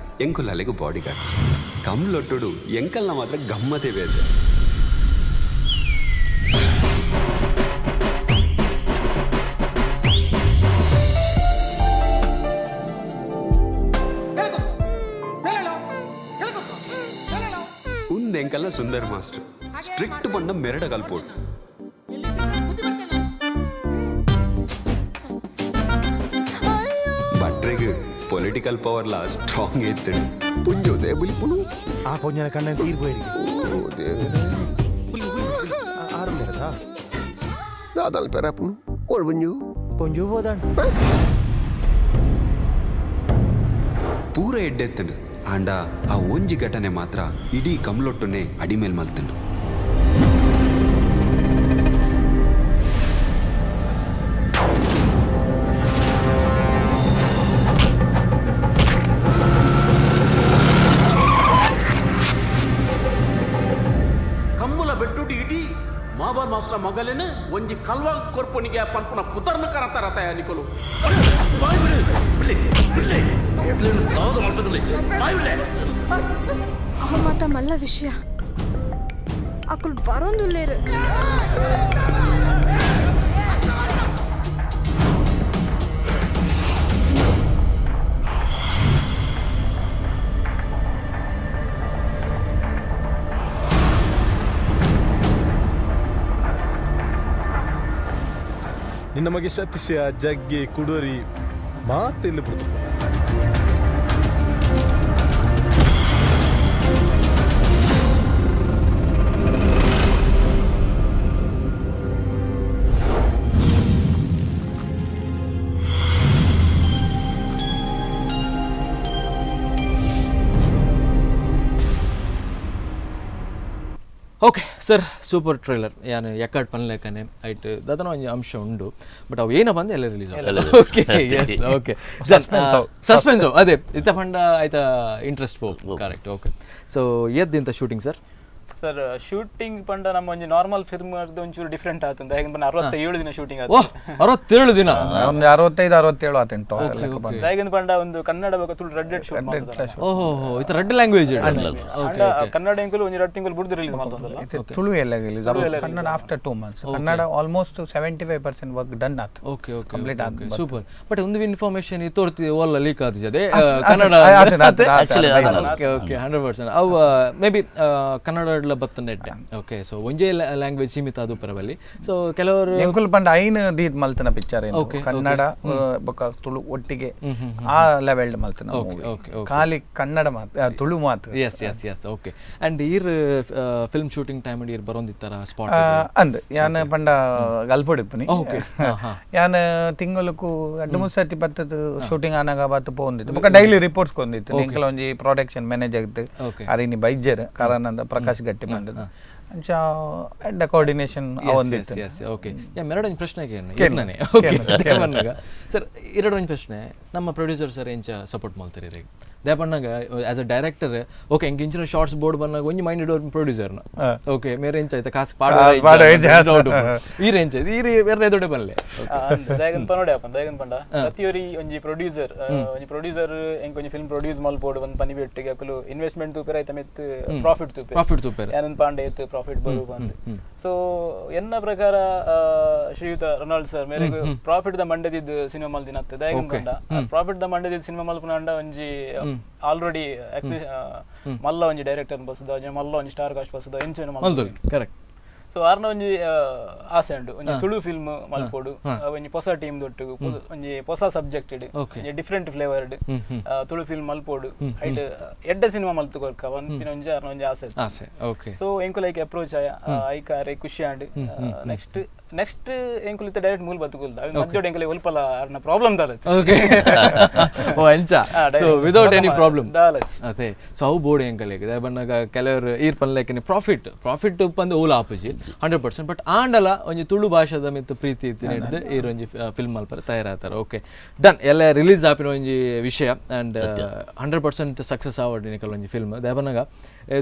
ಎಂಕುಲ್ ಅಲೆಗು ಬಾಡಿ ಗಾರ್ಡ್ಸ್. ಕಮ್ಲೊಟ್ಟುಡು ಎಂಕಲ್ನ ಮಾತ್ರ ಗಮ್ಮತೆ ಬೇತೆ. ಉಂದು ಎಂಕಲ್ನ ಸುಂದರ್ ಮಾಸ್ಟರ್ ಸ್ಟ್ರಿಕ್ಟ್ ಪಂಡ ಮೆರಡ ಕಲ್ಪೋಟ್. ಭಟ್ರೆಗ್ ಪೊಲಿಟಿಕಲ್ ಪವರ್ಲ ಸ್ಟ್ರಾಂಗ್ ಇತ್ತು. ಆ ಪೊಂಜನ ಕಣ್ಣ ತೀರ್ ಪೋಯಿರಿ. ದಾದಲ್ ಪೆರಪು ಓಳ್ ಪೊಂಜು ಬೋದಾಂಡ್ ಪೂರ ಎಡ್ಡೆತ್ತಂಡು ಆಂಡ ಆ ಒಂಜಿ ಘಟನೆ ಮಾತ್ರ ಇಡೀ ಕಮ್ಲೊಟ್ಟುನೆ ಅಡಿಮೇಲ್ ಮಲ್ತಂಡು. ಕಮ್ಮುಲ ಬೆಟ್ಟುಡಿ ಇಡೀ ಮಾಬಾ ಮಾಸ್ಟರ್ ಮಗಲೇನು ಒಂಜಿ ಕಲ್ವಾ ಕೊರ್ಪುನಿಗೆ ಪನ್ಪುನ ಪುತರ್ನ ಕರತಾರ ತಯ ನಿಕೊಲು. ಬಾಯ್ ಬಿಡು, ಬಿಡ್ಲಿ, ಬಿಡ್ಲಿ. ದಾದ ಮಲ್ಪದಲ್ಲಿ. ಬಾಯ್ ಬಿಡ್ಲೆ. ಅವ ಮಾತ ಮಲ್ಲ ವಿಷಯ ಅಕುಲ್ ಬರೋಂದುಲ್ಲೇರು. ನಿನ್ನ ಮಗೆ ಸತೀಶ ಜಗ್ಗಿ ಕುಡೋರಿ ಮಾತಿಲ್ಲ ಬಿಡ್ತು. Okay sir, super trailer ಯಾನು ಎಕ್ಕಡ್ ಪನ್ಲೇಕನೆ ಐಟ್ ದಾದನ ಒಂಜಿ ಅಂಶ ಉಂಡು, ಬಟ್ ಅವು ಏನ ಬಂದು ಎಲ್ಲ release. Okay, yes, okay. Suspense ಅದೇ ಇತ್ತ ಪಂಡ ಆಯ್ತಾ ಇಂಟ್ರೆಸ್ಟ್ ಪೋ. Correct. Okay, so ಏದ್ದಿಂತ shooting sir? Sir shooting ಪಂಡ ನಮ್ಮ ಒಂಜಿ ನಾರ್ಮಲ್ ಫಿಲ್ಮ್ ಒಂಚೂರು ಡಿಫ್ರೆಂಟ್ ಆತಂತ, ಯಾಕಂದ್ರೆ 67 ದಿನ ಶೂಟಿಂಗ್ ಓ 67 ದಿನ? ಒಂದು 65 67 ಆತೇನು ಟೋಟಲ್. ಯಾಕಂದ್ರೆ ಪಂಡ ಒಂದು ಕನ್ನಡ ಬೊಕ ತುಳು red red shoot ಮಾಡ್ತಾರೆ. ಓಹೋ, ಇದು ರೆಡ್ ಲ್ಯಾಂಗ್ವೇಜ್. ಕನ್ನಡ ಎಂಕುಲು ಒಂಜಿ 2 ತಿಂಗಳು ಬುಡ್ದು ರಿಲೀಸ್ ಮಾಡ್ತದಲ್ಲ. ತುಳು ಎಲ್ಲ release, Kannada after 2 months. Kannada almost 75% work done ಆತು. Okay okay, complete ಆತು. ಸೂಪರ್. ಬಟ್ ಒಂದು ಇನ್ಫಾರ್ಮೇಶನ್ ತೋರ್ತಿ ಓಲ್ಲ ಲೀಕ್ ಆತಿದೆ ಕನ್ನಡ. Okay okay, 100%. ಅವು ಮೇ ಬಿ ಕನ್ನಡ ಬತ್ತನೆ ಎಡ್ಡೆ. ಓಕೆ, ಸೊ ಒಂಜೇ ಲ್ಯಾಂಗ್ವೇಜ್ ಸೀಮಿತ ಅದು ಪರವಲ್ಲಿ. ಸೊ ಕೆಲವರು ಎಂಕುಲ್ ಪಂಡ ಐನ್ ದೀದ್ ಮಲ್ತನ ಪಿಕ್ಚರ್, ಕನ್ನಡ ಬೊಕ ತುಳು ಒಟ್ಟಿಗೆ ಆ ಲೆವೆಲ್ ಮಲ್ತನ. ಖಾಲಿ ಕನ್ನಡ ಮಾತು ತುಳು ಮಾತು. Yes yes yes, okay. And ಈರ್ film shooting time ಈರ್ ಬರೋಂದಿತ್ತರ ಸ್ಪಾಟ್ ಅಂದ್ ಯಾನ್ ಪಂಡ ಗಲ್ಪೊಡಿಪ್ಪುನಿ. ಯಾನ್ ತಿಂಗಳಕ್ಕೂ ಅಡ್ಡು ಮುಸ್ಸತಿ ಬತ್ತದ ಶೂಟಿಂಗ್ ಆನಾಗ ಬತ್ತು ಪೋಂದಿತ್ತು, ಬೊಕ ಡೈಲಿ ರಿಪೋರ್ಟ್ಸ್ ಕೊಂದಿತ್ತು. ಎಂಕಲ ಒಂಜಿ ಪ್ರೊಡಕ್ಷನ್ ಮ್ಯಾನೇಜರ್ ಅರಿನಿ ಬೈಜರ್ ಕಾರಣಂದ ಪ್ರಕಾಶ್ ಗಟ್ಟಿ ಬಂದದ್ದು ಅಂಚ ಎಡ್ಡ ಕೋಆರ್ಡಿನೇಷನ್ ಅವೊಂದಿತ್ತು. ಎಸ್ ಓಕೆ, ಎರಡೊಂದು ಪ್ರಶ್ನೆ ಕೇಳಿ. ಓಕೆ ಸರ್, ಎರಡೊಂದು ಪ್ರಶ್ನೆ. ನಮ್ಮ ಪ್ರೊಡ್ಯೂಸರ್ ಸರ್ ಎಂಚ ಸಪೋರ್ಟ್ ಮಾಡ್ತಾರೆ ರೀ ದೇಪಣ್ಣಗ as a director? Okay, ಎಂಕ್ ಇಂಚಿನ ಶಾರ್ಟ್ಸ್ ಬೋರ್ಡ್ ಬಂದಾಗ ಒಂಜಿ ಮೈಂಡ್ ಪ್ರೊಡ್ಯೂಸರ್ನ. ಓಕೆ, ಮೇರೆ ಎಂಚ ಆಯ್ತಾ ಕಾಸು ಪಾಡ ಈ ರೇಂಜ್ ಈ ಬೇರೆ ದೊಡ್ಡ ಬಲ್ಲೆ ದಯಗನ್ ಪನೋಡೆ ಅಪ್ಪ ದಯಗನ್ ಪಂಡ ಪ್ರತಿಯೊರಿ ಒಂಜಿ ಪ್ರೊಡ್ಯೂಸರ್, ಒಂಜಿ ಪ್ರೊಡ್ಯೂಸರ್ ಎಂಕ್ ಒಂಜಿ ಫಿಲ್ಮ್ ಪ್ರೊಡ್ಯೂಸ್ ಮಲ್ಪೋಡು ಒಂದು ಪನಿ ಬೆಟ್ಟಿಗೆ ಅಕುಲು ಇನ್ವೆಸ್ಟ್ಮೆಂಟ್ ತೂಪೆರ ಐತ ಮಿತ್ ಪ್ರಾಫಿಟ್ ತೂಪೆ ಪ್ರಾಫಿಟ್ ತೂಪೆರ ಯಾನನ್ ಪಾಂಡೆ ಇತ್ತು ಪ್ರಾಫಿಟ್ ಬರು ಬಂದು. ಸೊ ಎನ್ನ ಪ್ರಕಾರ ಶ್ರೀಯುತ ರೊನಾಲ್ಡ್ ಸರ್ ಮೇರೆ ಪ್ರಾಫಿಟ್ the ಮಂಡದಿದ್ದು cinema ಮಲ್ದಿನ ಅತ್ತೆ. ದಯಗನ್ ಪಂಡ ಪ್ರಾಫಿಟ್ the ಮಂಡದಿದ್ದು cinema ಮಲ್ಪುನ ಒಂಜಿ ಆಲ್ರೆಡಿ ಮಲ್ಲ ಒಂಜಿ ಡೈರೆಕ್ಟರ್ ಬಸ್ದ ಮಲ್ಲ ಒಂಜಿ ಸ್ಟಾರ್ ಕಾಸ್ಟ್ ಬಸ್ದ ಎಂಚ ಮಲ್ದೊಲಿ. ಕರೆಕ್ಟ್. ಸೊ ಆರ್ನ ಒಂಜಿ ಆಸೆ ಉಂಡು ಒಂಜಿ ತುಳು ಫಿಲ್ಮ್ ಮಲ್ಪೋಡು, ಒಂಜಿ ಹೊಸ ಟೀಮ್ ದೊಟ್ಟು, ಒಂಜಿ ಹೊಸ ಸಬ್ಜೆಕ್ಟ್ ಒಂಜಿ different flavoured Tulu film ಮಲ್ಪೋಡು, ಐಟ್ ಎಡ್ಡ ಸಿನಿಮಾ ಮಲ್ತು ಕೊರ್ಕ ಒಂದಿನ ಒಂಜಿ ಆರ್ನ ಒಂಜಿ ಆಸೆ ಆಸೆ. ಓಕೆ, ಸೊ ಎಂಕುಲು ಐಕ್ ಅಪ್ರೋಚ್ ಆಯ ಐಕ ಅರೆ ಖುಷಿ ಆಂಡ್ ನೆಕ್ಸ್ಟ್ ನೆಕ್ಸ್ಟ್ ಎಂಕುಲು ಇತ್ತ ಡೈರೆಕ್ಟ್ ಮೂಲ ಬತ್ತುಕುಲ್ದ ಮಧ್ಯೋಡು ಎಂಕುಲು ಒಲ್ಪಲ ಆರ್ನ ಪ್ರಾಬ್ಲಮ್ ದಾಲತ್. ಓಕೆ, ಓ ಎಂಚ so without any problem ದಾಲತ್ ಅದೇ. ಸೊ ಅವು ಬೋರ್ಡ್ ಎಂಕಲೆಗ್ ಬನ್ನಾಗ ಕೆಲವರು ಈರ್ ಪನ್ಲೇಕನೆ ಪ್ರಾಫಿಟ್ ಪ್ರಾಫಿಟ್ ಪಂದ್ ಓಲ ಆಪುಜಿ 100%, ಬಟ್ ಆಂಡಲ ಒಂಜಿ ತುಳು ಭಾಷೆದ ಮಿತ್ತು ಪ್ರೀತಿ ಇತ್ತು ಹಿಡಿದು ಈರ್ ಒಂಜಿ ಫಿಲ್ಮ್ ಮಲ್ಪರೆ ತಯಾರಾತಾರೆ. ಓಕೆ ಡನ್, ಎಲ್ಲ ರಿಲೀಸ್ ಆಪಿನ ಒಂಜಿ ವಿಷಯ ಆ್ಯಂಡ್ 100% ಸಕ್ಸಸ್ ಆವಡ್ ನಿಕಲ್ ಒಂಜಿ ಫಿಲ್ಮ್. ದೇವನಾಗ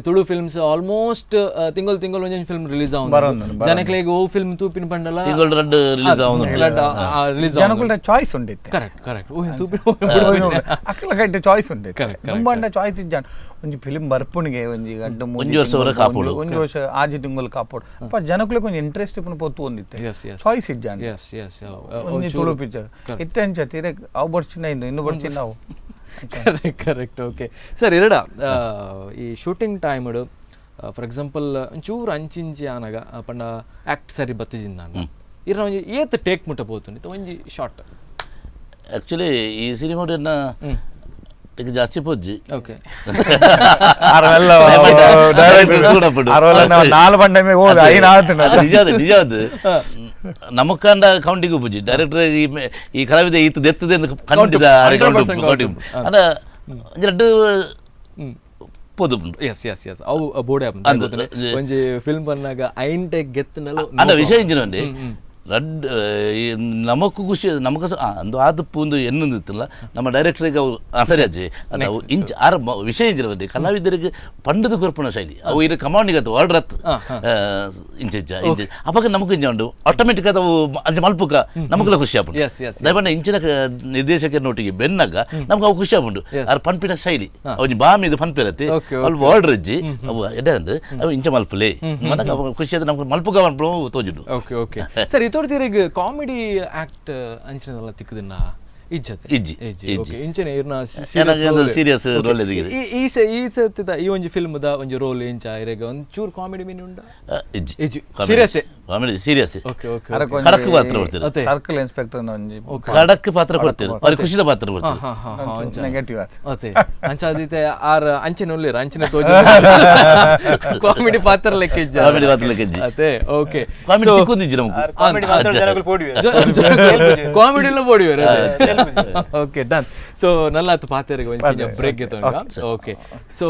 ತುಳು ಫಿಲ್ಮ್ಸ್ ಆಲ್ಮೋಸ್ಟ್ ತಿಂಗಳು ತಿಂಗಳು ಒಂಜೊಂಜಿ ಫಿಲ್ಮ್ ರಿಲೀಸ್ ಆവുಂಡು, ಜನಕ್ಲೆಗ್ ಓ ಫಿಲ್ಮ್ ತೂಪಿನ ಪಂಡಲ ತಿಂಗಳು ರಡ್ಡ್ ರಿಲೀಸ್ ಆವುಂಡು, ರಿಲೀಸ್ ಜನಕುಲ್ಡ ಚಾಯ್ಸ್ ಉಂಡಿತ್ತು. ಕರೆಕ್ಟ್ ಕರೆಕ್ಟ್, ಓ ತೂಪಿನ ಅಕ್ಕಲ ಕೈಟ್ ಚಾಯ್ಸ್ ಉಂಡಿತ್ತು. ಕರೆಕ್ಟ್, ತುಂಬಾ ಚಾಯ್ಸ್ ಇಜ್ಜಾಂಡ್ ಒಂಜಿ ಫಿಲ್ಮ್ ಬರ್ಪುಣಿಗೆ ಒಂಜಿ ಗಡ್ಡು ಒಂಜಿ ವರ್ಷ ವರ ಕಾಪೋಡು, ಒಂಜಿ ವರ್ಷ ಆಜಿ ತಿಂಗಳು ಕಾಪೋಡು ಅಪ್ಪ ಜನಕುಲೆಗ್ ಒಂಜಿ ಇಂಟ್ರೆಸ್ಟ್ ಇಪ್ಪುನ ಪೊತ್ತು ಒಂದಿತ್ತು. ಚಾಯ್ಸ್ ಇಜ್ಜಾಂಡ್. ಎಸ್ ಎಸ್, ಒಂಜಿ ತುಳು ಪಿಕ್ಚರ್ ಇತ್ತೆ ಅಂಚ ತೀರೆ ಅವು ಬರ್ಚಿನ ಇನ್ನು ಇನ್ನು ಬರ್ಚಿನ ಅವು. Correct correct. Okay sir, ಎರಡ ಈ shooting time for example ಒಂಚೂರು ಅಂಚಿಂಚಿ ಆನಗ ಪಂಡ ಆ್ಯಕ್ಟ್ ಸರಿ ಬತ್ತಿಜಿಂದ ಇರ ಒಂಜಿ ಏತ್ ಟೇಕ್ ಮುಟ್ಟ ಪೋತುಂಡು ಒಂಜಿ ಶಾರ್ಟ್? ಆ್ಯಕ್ಚುಲಿ ಈ ಸಿನಿಮಾ ಈಗ ಜಾಸ್ತಿ ಪೊಜ್ಜಿ. ಓಕೆ. ಅರವೆಲ್ಲ ನಾಲ್ ಬಂಡೆ ಹೋದ ಐನ್ ಆತು. ನಿಜ ನಿಜ, ಅದು ನಮಕ್ಕಂಡ ಕೌಂಟಿಗೆ ಪೂಜಿ ಡೈರೆಕ್ಟರ್ ಈ ಕಲಾವಿದ ಈತ ದೆತ್ತದೆ ಕಂಡಿದ ಕೌಂಟಿಂಗ್ ಅಂಡ ರಡ್ಡು ಪೋದು. S S S, ಅವು ಬೋಡೆ ಒಂಜಿ ಫಿಲ್ಮ್ ಬಂದಾಗ ಐನ್ ಟೆಕ್ ಗೆತ್ತನಲ್ಲ. ಅಂಡ ವಿಷಯ ಇಂಜಿನ ಒಂಡಿ ರಡ್ಡ್ ನಮಕ್ಕೂ ಖುಷಿ, ನಮಕ ಅಂದು ಆದಪ್ಪು ಒಂದು ಎನ್ನೊಂದು ಇತ್ತಲ್ಲ ನಮ್ಮ ಡೈರೆಕ್ಟರಿಗೆ ಅವು ಸರಿ ಅಜ್ಜಿ ಅದು ಅವು ಇಂಚ ಆರ ವಿಷಯ ಇಂಜಿನ ಬಂದು ಕಲಾವಿದರಿಗೆ ಪಂಡದ ಕೊರ್ಪುಣ ಶೈಲಿ ಅವು ಇದು ಕಮಾಂಡಿಗೆ ಅದು ಆರ್ಡರ್ ಅತ್ತು ಇಂಚ ಇಂಚ ಇಂಚ ಅವಾಗ ನಮಗೂ ಇಂಚ ಉಂಡು ಆಟೋಮೆಟಿಕ್ ಅದು ಅಂಚ ಮಲ್ಪುಕ ನಮಗೆಲ್ಲ ಖುಷಿ ಆಪುಂಡು. ದಯಮಾಡಿ ಇಂಚಿನ ನಿರ್ದೇಶಕರ ನೋಟಿಗೆ ಬೆನ್ನಾಗ ನಮ್ಗೆ ಅವು ಖುಷಿ ಆಪುಂಡು. ಆರ್ ಪನ್ಪಿನ ಶೈಲಿ ಅವನಿ ಬಾಮಿ ಇದು ಪನ್ಪಿರತ್ತೆ ಅಲ್ಲಿ ಆರ್ಡರ್ ಇಜ್ಜಿ ಅವು ಎಡ್ಡೆ ಅಂದು ಅವು ಇಂಚ ಮಲ್ಪುಲೆ ಮನಕ ಅವು ಖುಷಿ ಆದ ನಮ್ಗೆ ಮಲ್ಪುಕ ಮಲ್ಪು ತೋಜುಂಡು. Okay okay sir, ಇತೋರ್ತಿರಿಗೆ comedy act ಅಂಚಿನದೆಲ್ಲ ತಿಕ್ಕದನ್ನ ಇಜ್ಜತೆ ಇಜ್ಜಿ ಇಜ್ಜಿ ಇಂಚನೆ ಇರ್ನ ಸೀರಿಯಸ್ ರೋಲ್ ಎದಿಗೆ ಈ ಈ ಸತಿದ ಈ ಒಂಜಿ ಫಿಲ್ಮ್ the ಒಂಜಿ ರೋಲ್ ಇಂಚ ಇರೆಗೆ ಒಂದ್ ಚೂರು ಕಾಮಿಡಿ ಮೀನ್ ಉಂಡ ಇಜ್ಜಿ ಇಜ್ಜಿ serious comedy serious. Okay okay, ಖಡಕ್ ಪಾತ್ರ ಕೊಡ್ತೀರಿ, ಸರ್ಕಲ್ ಇನ್ಸ್ಪೆಕ್ಟರ್ ಒಂಜಿ ಖಡಕ್ ಪಾತ್ರ ಕೊಡ್ತೀರಿ, ಅವ್ರಿಗೆ ಖುಷಿದ ಪಾತ್ರ ಕೊಡ್ತೀರಿ, ನೆಗೆಟಿವ್ ಆತ ಅತೆ ಅಂಚ ಅದಿತೆ ಆರ್ ಅಂಚನೆ ಉಲ್ಲೇರ ಅಂಚನೆ ತೋಜ ಕಾಮಿಡಿ ಪಾತ್ರ ಲೆಕ್ಕ ಇಜ್ಜಿ, ಕಾಮಿಡಿ ಪಾತ್ರ ಲೆಕ್ಕ ಇಜ್ಜಿ ಅತೆ. ಓಕೆ, ಕಾಮಿಡಿ ತಿಕ್ಕೊಂದಿಜ್ಜಿ ನಮ್ಗೆ, ಕಾಮಿಡಿ ಪಾತ್ರ ಜನಗಳು ಪೋಡಿವೆ, ಕಾಮಿಡಿ ಎಲ್ಲ ಪೋಡಿವೆ. Okay done. So ನಲ್ಲಾತು ಪಾತೆರಿಗೆ ಒಂದು ಬ್ರೇಕ್ ತಗೊಂಡ. ಓಕೆ, ಸೊ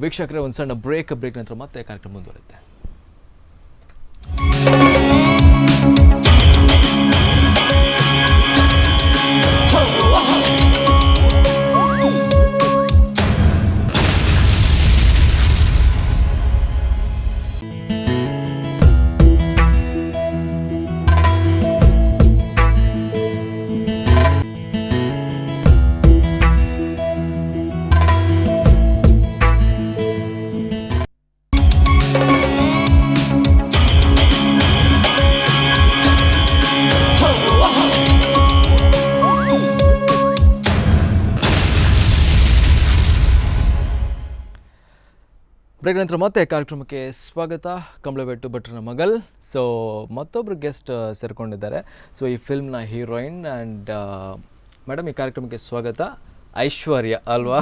ವೀಕ್ಷಕರೇ ಒಂದು ಸಣ್ಣ ಬ್ರೇಕ್, ಬ್ರೇಕ್ ನಂತರ ಮತ್ತೆ ಕಾರ್ಯಕ್ರಮ ಮುಂದುವರುತ್ತೆ. ಬ್ರೇಕ್ ನಂತರ ಮತ್ತೆ ಕಾರ್ಯಕ್ರಮಕ್ಕೆ ಸ್ವಾಗತ. ಕಂಬಳಬೆಟ್ಟು ಭಟ್ರನ ಮಗಲ್. ಸೊ ಮತ್ತೊಬ್ಬರು ಗೆಸ್ಟ್ ಸೇರಿಕೊಂಡಿದ್ದಾರೆ. ಸೊ ಈ ಫಿಲ್ಮ್ನ heroine and madam ಈ ಕಾರ್ಯಕ್ರಮಕ್ಕೆ ಸ್ವಾಗತ. ಐಶ್ವರ್ಯ ಅಲ್ವಾ?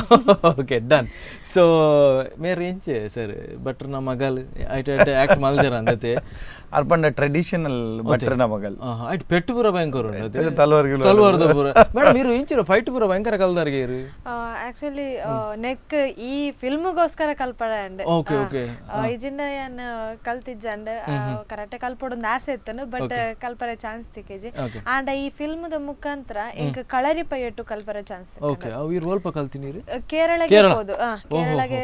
Okay done. So ಮೇರ್ ಎಂಚೆ ಸರ್ ಭಟ್ರನ ಮಗಲ್ ಐಟ್ ಐಟ್ ಆ್ಯಕ್ಟ್ ಮಲ್ದಿರ ಅಂದತೆ ಅರ್ಪಂಡ ಟ್ರೆಡಿಷನಲ್ ಭಟ್ರನ ಮಗಲ್ ಐಟ್ ಪೆಟ್ಟು ಪೂರ ಭಯಂಕರ ತಲವಾರ್ಗೆ ತಲವಾರ್ದ ಪೂರ. ಮೇಡಮ್ ಇರು ಇಂಚಿರ ಫೈಟ್ ಪೂರ ಭಯಂಕರ ಕಲ್ದಾರ್ಗೆ ಇರು. ಆಕ್ಚುಲಿ ನೆಕ್ ಈ ಫಿಲ್ಮ್ಗೋಸ್ಕರ ಕಲ್ಪಡ and okay okay ಇಜಿಂದ ಯಾನ್ ಕಲ್ತಿಜ್ಜಂಡ್ ಕರೆಕ್ಟ್ ಕಲ್ಪಡೊಂದು ಆಸೆ ಇತ್ತನು ಬಟ್ ಕಲ್ಪರೆ ಚಾನ್ಸ್ ತಿಕ್ಕಿಜಿ. ಆಂಡ ಈ ಫಿಲ್ಮ್ದ ಮುಖಾಂತರ ಎಂಕ್ ಕಳರಿ ಪೈಯಟ್ಟು ಕಲ್ಪರೆ ಚಾನ್ಸ್. ಓಕೆ, ಅವು ಈ ರೋಲ್ ಪ ಕಲ್ತಿನೀರು ಕೇರಳಗೆ ಹೋದು, ಕೇರಳಗೆ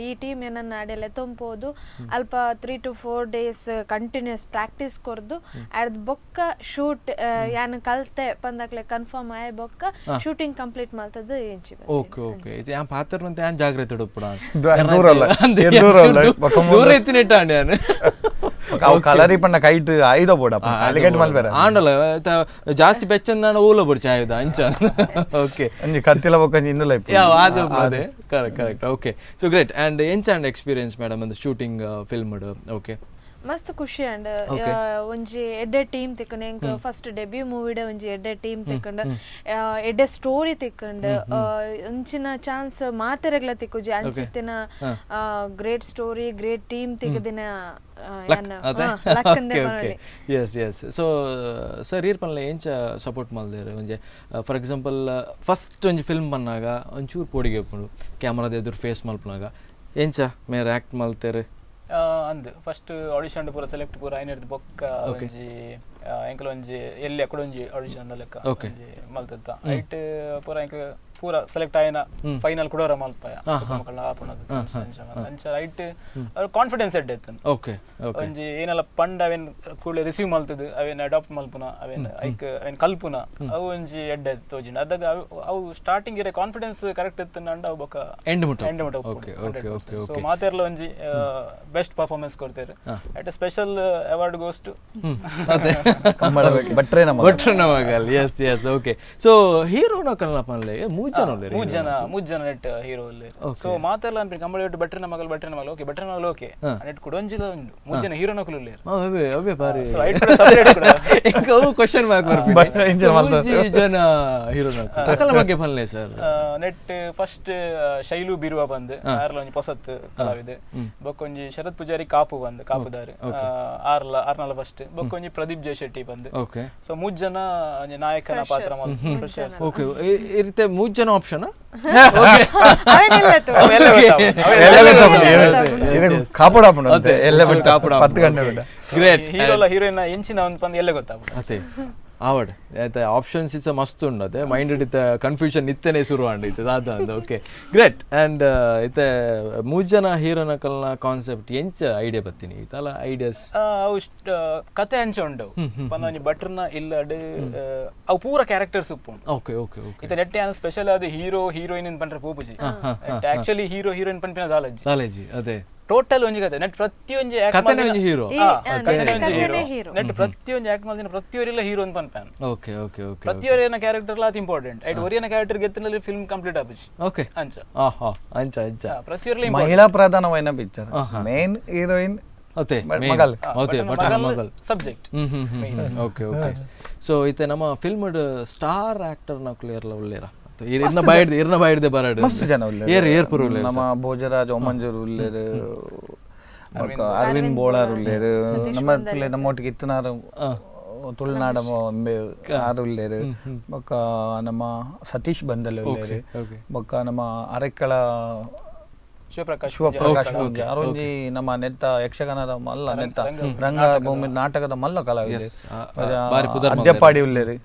ಈ ಟೀಮ್ ಏನನ್ನ ಅಡೆಲೆ ತೊಂಪೋದು ಅಲ್ಪ 3 to 4 days continuous practice ಕೊರ್ದು ಅರ್ಧ ಬೊಕ್ಕ ಶೂಟ್ ಯಾನ್ ಕಲ್ತೆ ಪಂದಾಕ್ಲೆ ಕನ್ಫರ್ಮ್ ಆಯ್ ಬೊಕ್ಕ ಶೂಟಿಂಗ್ ಕಂಪ್ಲೀಟ್ ಮಾಡ್ತದ ಇಂಚಿ. ಓಕೆ ಓಕೆ, ಇದು ಯಾನ್ ಪಾತ್ರನಂತ ಯಾನ್ ಜಾಗ್ರತೆ ಇಡಪ್ಪಡ ದೂರಲ್ಲ ದೂರಲ್ಲ ದೂರ ಎತ್ತಿನಿಟ್ಟಾಂಡೆ ಯಾನ್ ಅವು ಕಲರಿ ಪಂಡ ಕೈಟ್ ಆಯುಧ ಬೋಡಪ್ಪ ಅಲಿಗೇಟ್ ಮಲ್ಬೇರ ಆಂಡಲ ಜಾಸ್ತಿ ಬೆಚ್ಚಂದಾಣ ಓಲ ಬರ್ಚ ಆಯುಧ ಅಂಚ. ಓಕೆ, ಅಂಜಿ ಕತ್ತಿಲ ಬೊಕ್ಕ ಇಂದುಲ ಯಾವ ಅದು ಅದೇ correct correct. Okay, so great. And ಎಂಚ and experience madam ಅಂದ್ shooting film? Okay, ಮಸ್ತ್ ಖುಷಿ ಅಂಡ್ ಒಂಜಿ ಎಡ್ಡೆ ಟೀಮ್ ತಿಕ್ಕಂಡು ಎಂಕ್ ಫಸ್ಟ್ ಡೆಬ್ಯೂ ಮೂವಿಡೆ ಒಂಜಿ ಎಡ್ಡೆ ಟೀಮ್ ತಿಕ್ಕಂಡು ಎಡ್ಡೆ ಸ್ಟೋರಿ ತಿಕ್ಕಂಡು ಅಂಚಿನ ಚಾನ್ಸ್ ಮಾತೆರೆಗ್ಲ ತಿಕ್ಕುಜಿ ಅಂಚಿತ್ತಿನ great story great team ತಿಕ್ಕದಿನ. S S. So sir ಈರ್ ಪನ್ಲೆ ಎಂಚ ಸಪೋರ್ಟ್ ಮಲ್ದೇರು ಒಂಜಿ for example first ಒಂಜಿ ಫಿಲ್ಮ್ ಬನ್ನಾಗ ಒಂಚೂರು ಪೋಡಿಗೆ ಉಪ್ಪುಂಡು ಕ್ಯಾಮರಾದ ಎದುರು ಫೇಸ್ ಮಲ್ಪನಾಗ ಎಂಚ ಮೇರ್ ಆ್ಯಕ್ಟ್ ಮಲ್ತೇರು? ಅಂದ್ ಫಸ್ಟ್ ಆಡಿಷನ್ ಪೂರ ಸೆಲೆಕ್ಟ್ ಪೂರ ಐನರ್ದು ಬೊಕ್ಕ ಒಂಜಿ ಎಂಕಲ್ ಒಂಜಿ ಎಲ್ಲಿ ಅಕಡೆ ಒಂಜಿ ಆಡಿಷನ್ ಲೆಕ್ಕ ಒಂಜಿ ಮಲ್ತತ್ತ ಐಟ್ ಪೂರ ಎಂಕ ಪೂರ ಸೆಲೆಕ್ಟ್ ಆಯ್ನ ಫೈನಲ್ ಕೂಡ ಮಲ್ಪಾಯ ಮಕ್ಕಳ ಆಪುಣದು ಅಂಚ ಐಟ್ ಕಾನ್ಫಿಡೆನ್ಸ್ ಎಡ್ಡೆ ಇತ್ತು. ಓಕೆ, ಒಂಜಿ ಏನೆಲ್ಲ ಪಂಡ ಅವೇನ್ ಕೂಡಲೇ ರಿಸೀವ್ ಮಲ್ತದು ಅವೇನ್ ಅಡಾಪ್ಟ್ ಮಲ್ಪುನ ಅವೇನ್ ಐಕ್ ಅವೇನ್ ಕಲ್ಪುನ ಅವು ಒಂಜಿ ಎಡ್ಡೆ ತೋಜಿಂಡ ಅದಾಗ ಅವು ಸ್ಟಾರ್ಟಿಂಗ್ ಇರೋ ಕಾನ್ಫಿಡೆನ್ಸ್ ಕರೆಕ್ಟ್ ಇತ್ತು ಅಂಡ ಅವು ಬೊಕ್ಕ ಎಂಡ್ ಮುಟ್ಟ ಎಂಡ್ ಮುಟ್ಟ. Okay okay okay. So ಮಾತೆರ್ಲ ಒಂಜಿ ಬೆಸ್ಟ್ ಪರ್ಫಾರ್ಮೆನ್ಸ್ ಕೊಡ್ತೇವೆ. At special award goes to ಭಟ್ರೇನ ಭಟ್ರನ ಮಗಲ್. S yes. Okay, so ಹೀರೋನ ಕಲ್ನ ಪನ್ಲೆ ಮೂಜಿ ಮೂರು ಜನ ಉಲ್ಲೇರು. ಮೂರು ಜನ ನೆಟ್ ಹೀರೋ ಉಲ್ಲೇರು. ಸೊ ಮಾತೆಲ್ಲ ಅನ್ಪಿನ ಕಂಬಳ ಬೆಟ್ಟು ಬಟ್ರಿನ ಮಗಲ್ ಬಟ್ರಿನ ಮಗಲ್ ಓಕೆ ಬಟ್ರಿನ ಮಗಲ್ ಓಕೆ ನೆಟ್ ಕೂಡ ಒಂಜಿಲ ಉಂಡು ಮೂರು ಜನ ಹೀರೋನ ಕುಲು. ಅವೇ ಅವೇ ಬಾರಿ. ಸೊ ಐಟ್ ಕೂಡ ಸಪರೇಟ್ ಕೂಡ. ಅವು ಕ್ವಶನ್ ಮಾರ್ಕ್ ಬರ್ಪಿನಿ. ಮೂಜಿ ಜನ ಹೀರೋನ ಅಕಲ ಬಗ್ಗೆ ಪನ್ಲೆ sir. Net first Shailu ಬಿರುವ ಬಂದು ಆರ್ಲ ಒಂಜಿ ಪೊಸತ್ ಕಲಾವಿದೆ, ಬೊಕ್ಕೊಂಜಿ ಶರತ್ ಪೂಜಾರಿ ಕಾಪು ಬಂದು ಕಾಪುದಾರು ಆರ್ಲ ಆರ್ನಲ ಫಸ್ಟ್, ಬೊಕ್ಕೊಂಜಿ ಪ್ರದೀಪ್ ಜಯ ಶೆಟ್ಟಿ ಬಂದು. ಓಕೆ ಸೊ ಮೂರು ಜನ ನಾಯಕನ ಪಾತ್ರ. ಓಕೆ ಈ ರೀತಿ ಮೂರು ಜನ ಆಪ್ಷನ್ ಗ್ರೇಟ್. ಹೀರೋಲ ಹೀರೋಯಿನ್ ಎಂಚಿನ ಒಂದು ಬಂದು ಎಲ್ಲ ಗೊತ್ತಾಗ್ಬಿಟ್ಟು ಆವಡ್ ಆಯ್ತಾ ಆಪ್ಷನ್ಸ್ ಇಸ ಮಸ್ತ್ ಉಂಡು ಅದೇ ಮೈಂಡ್ ಇತ್ತ ಕನ್ಫ್ಯೂಷನ್ ಇತ್ತನೇ ಶುರು ಆಂಡ್ ಇತ್ತು ದಾದ ಅಂದ್. Okay great. And ಇತ್ತೆ ಮೂರು ಜನ ಹೀರೋನ ಕಲ್ನ ಕಾನ್ಸೆಪ್ಟ್ ಎಂಚ ಐಡಿಯಾ ಬತ್ತೀನಿ ಇತ್ತಲ್ಲ ಐಡಿಯಾಸ್? ಅವು ಕತೆ ಅಂಚ ಉಂಡು ಪಂದ ಒಂಜಿ ಬಟ್ರನ ಇಲ್ಲಡ್ ಅವು ಪೂರ ಕ್ಯಾರೆಕ್ಟರ್ಸ್ ಉಪ್ಪು. Okay okay okay. ಇತ್ತೆ ನೆಟ್ಟೆ ಆನ್ ಸ್ಪೆಷಲ್ ಅದು ಹೀರೋ ಹೀರೋಯಿನ್ ಪಂಡ್ರೆ ಪೋಪುಜಿ, actually hero heroine ಪನ್ಪಿನ ದಾಲಜ್ಜಿ ದಾಲಜ್ಜಿ ಅದೇ ಟೋಟಲ್ ಒಂಜಿ ಕತೆ. ನೆಟ್ ಪ್ರತಿಯೊಂಜಿ ಕತೆನೇ ಒಂಜಿ ಹೀರೋ, ಹೀರೋ ನೆಟ್ ಪ್ರತಿಯೊಂಜಿ ಆಕ್ಟ್ ಮಲ್ದಿನ ಪ್ರತಿಯೊರಿಲ ಹೀರೋ ಅಂತ ಪನ್ಪಾನ್. Okay okay okay. ಪ್ರತಿಯೊರಿನ character ಲಾತ್ important. ಐಟ್ ಒರಿಯನ ಕ್ಯಾರೆಕ್ಟರ್ ಗೆತ್ತಿನಲ್ಲಿ ಫಿಲ್ಮ್ ಕಂಪ್ಲೀಟ್ ಆಪುಜಿ. ಓಕೆ ಅಂಚ ಆಹಾ ಅಂಚ ಅಂಚ ಪ್ರತಿಯೊರಿಲ ಮಹಿಳಾ ಪ್ರಧಾನವೈನ picture, main heroine ಅತೆ ಮಗಲ್ ಅತೆ ಬಟ್ ಮಗಲ್ subject. Okay okay. So ಇತ್ತೆ ನಮ್ಮ film star actor ನ ಕ್ಲಿಯರ್ಲ ಉಲ್ಲೇರ ಇರ್ನ ಬಾಯ್ದೆ ಇರ್ನ ಬಾಯ್ದೆ ಬರಡು ಮಸ್ತ್ ಜನ ಉಲ್ಲೇರು. ಏರ್ ಏರ್ ಪುರ ಉಲ್ಲೇರು. ನಮ್ಮ ಭೋಜರಾಜ್ ಒಮ್ಮಂಜೂರು ಉಲ್ಲೇರು, ಅರವಿಂದ್ ಬೋಳಾರ್ ಉಲ್ಲೇರು, ನಮ್ಮ ನಮ್ಮೊಟ್ಟಿಗೆ ಇತ್ತನಾರು ತುಳುನಾಡ ಆರು ಉಲ್ಲೇರು, ಬೊಕ್ಕ ನಮ್ಮ ಸತೀಶ್ ಬಂದಲ್ ಉಲ್ಲೇರು, ಬೊಕ್ಕ ನಮ್ಮ ಅರೆಕ್ಕಳ ಶಿವಪ್ರಕಾಶ್ ಶಿವಪ್ರಕಾಶ್ ಅರೊಂಜಿ ನಮ್ಮ ನೆತ್ತ ಯಕ್ಷಗಾನದ ಮಲ್ಲ ನೆತ್ತ ರಂಗಭೂಮಿ ನಾಟಕದ ಮಲ್ಲ ಕಲಾವಿದೆ ಅದ್ಯಪಾಡಿ ಉಲ್ಲೇರು,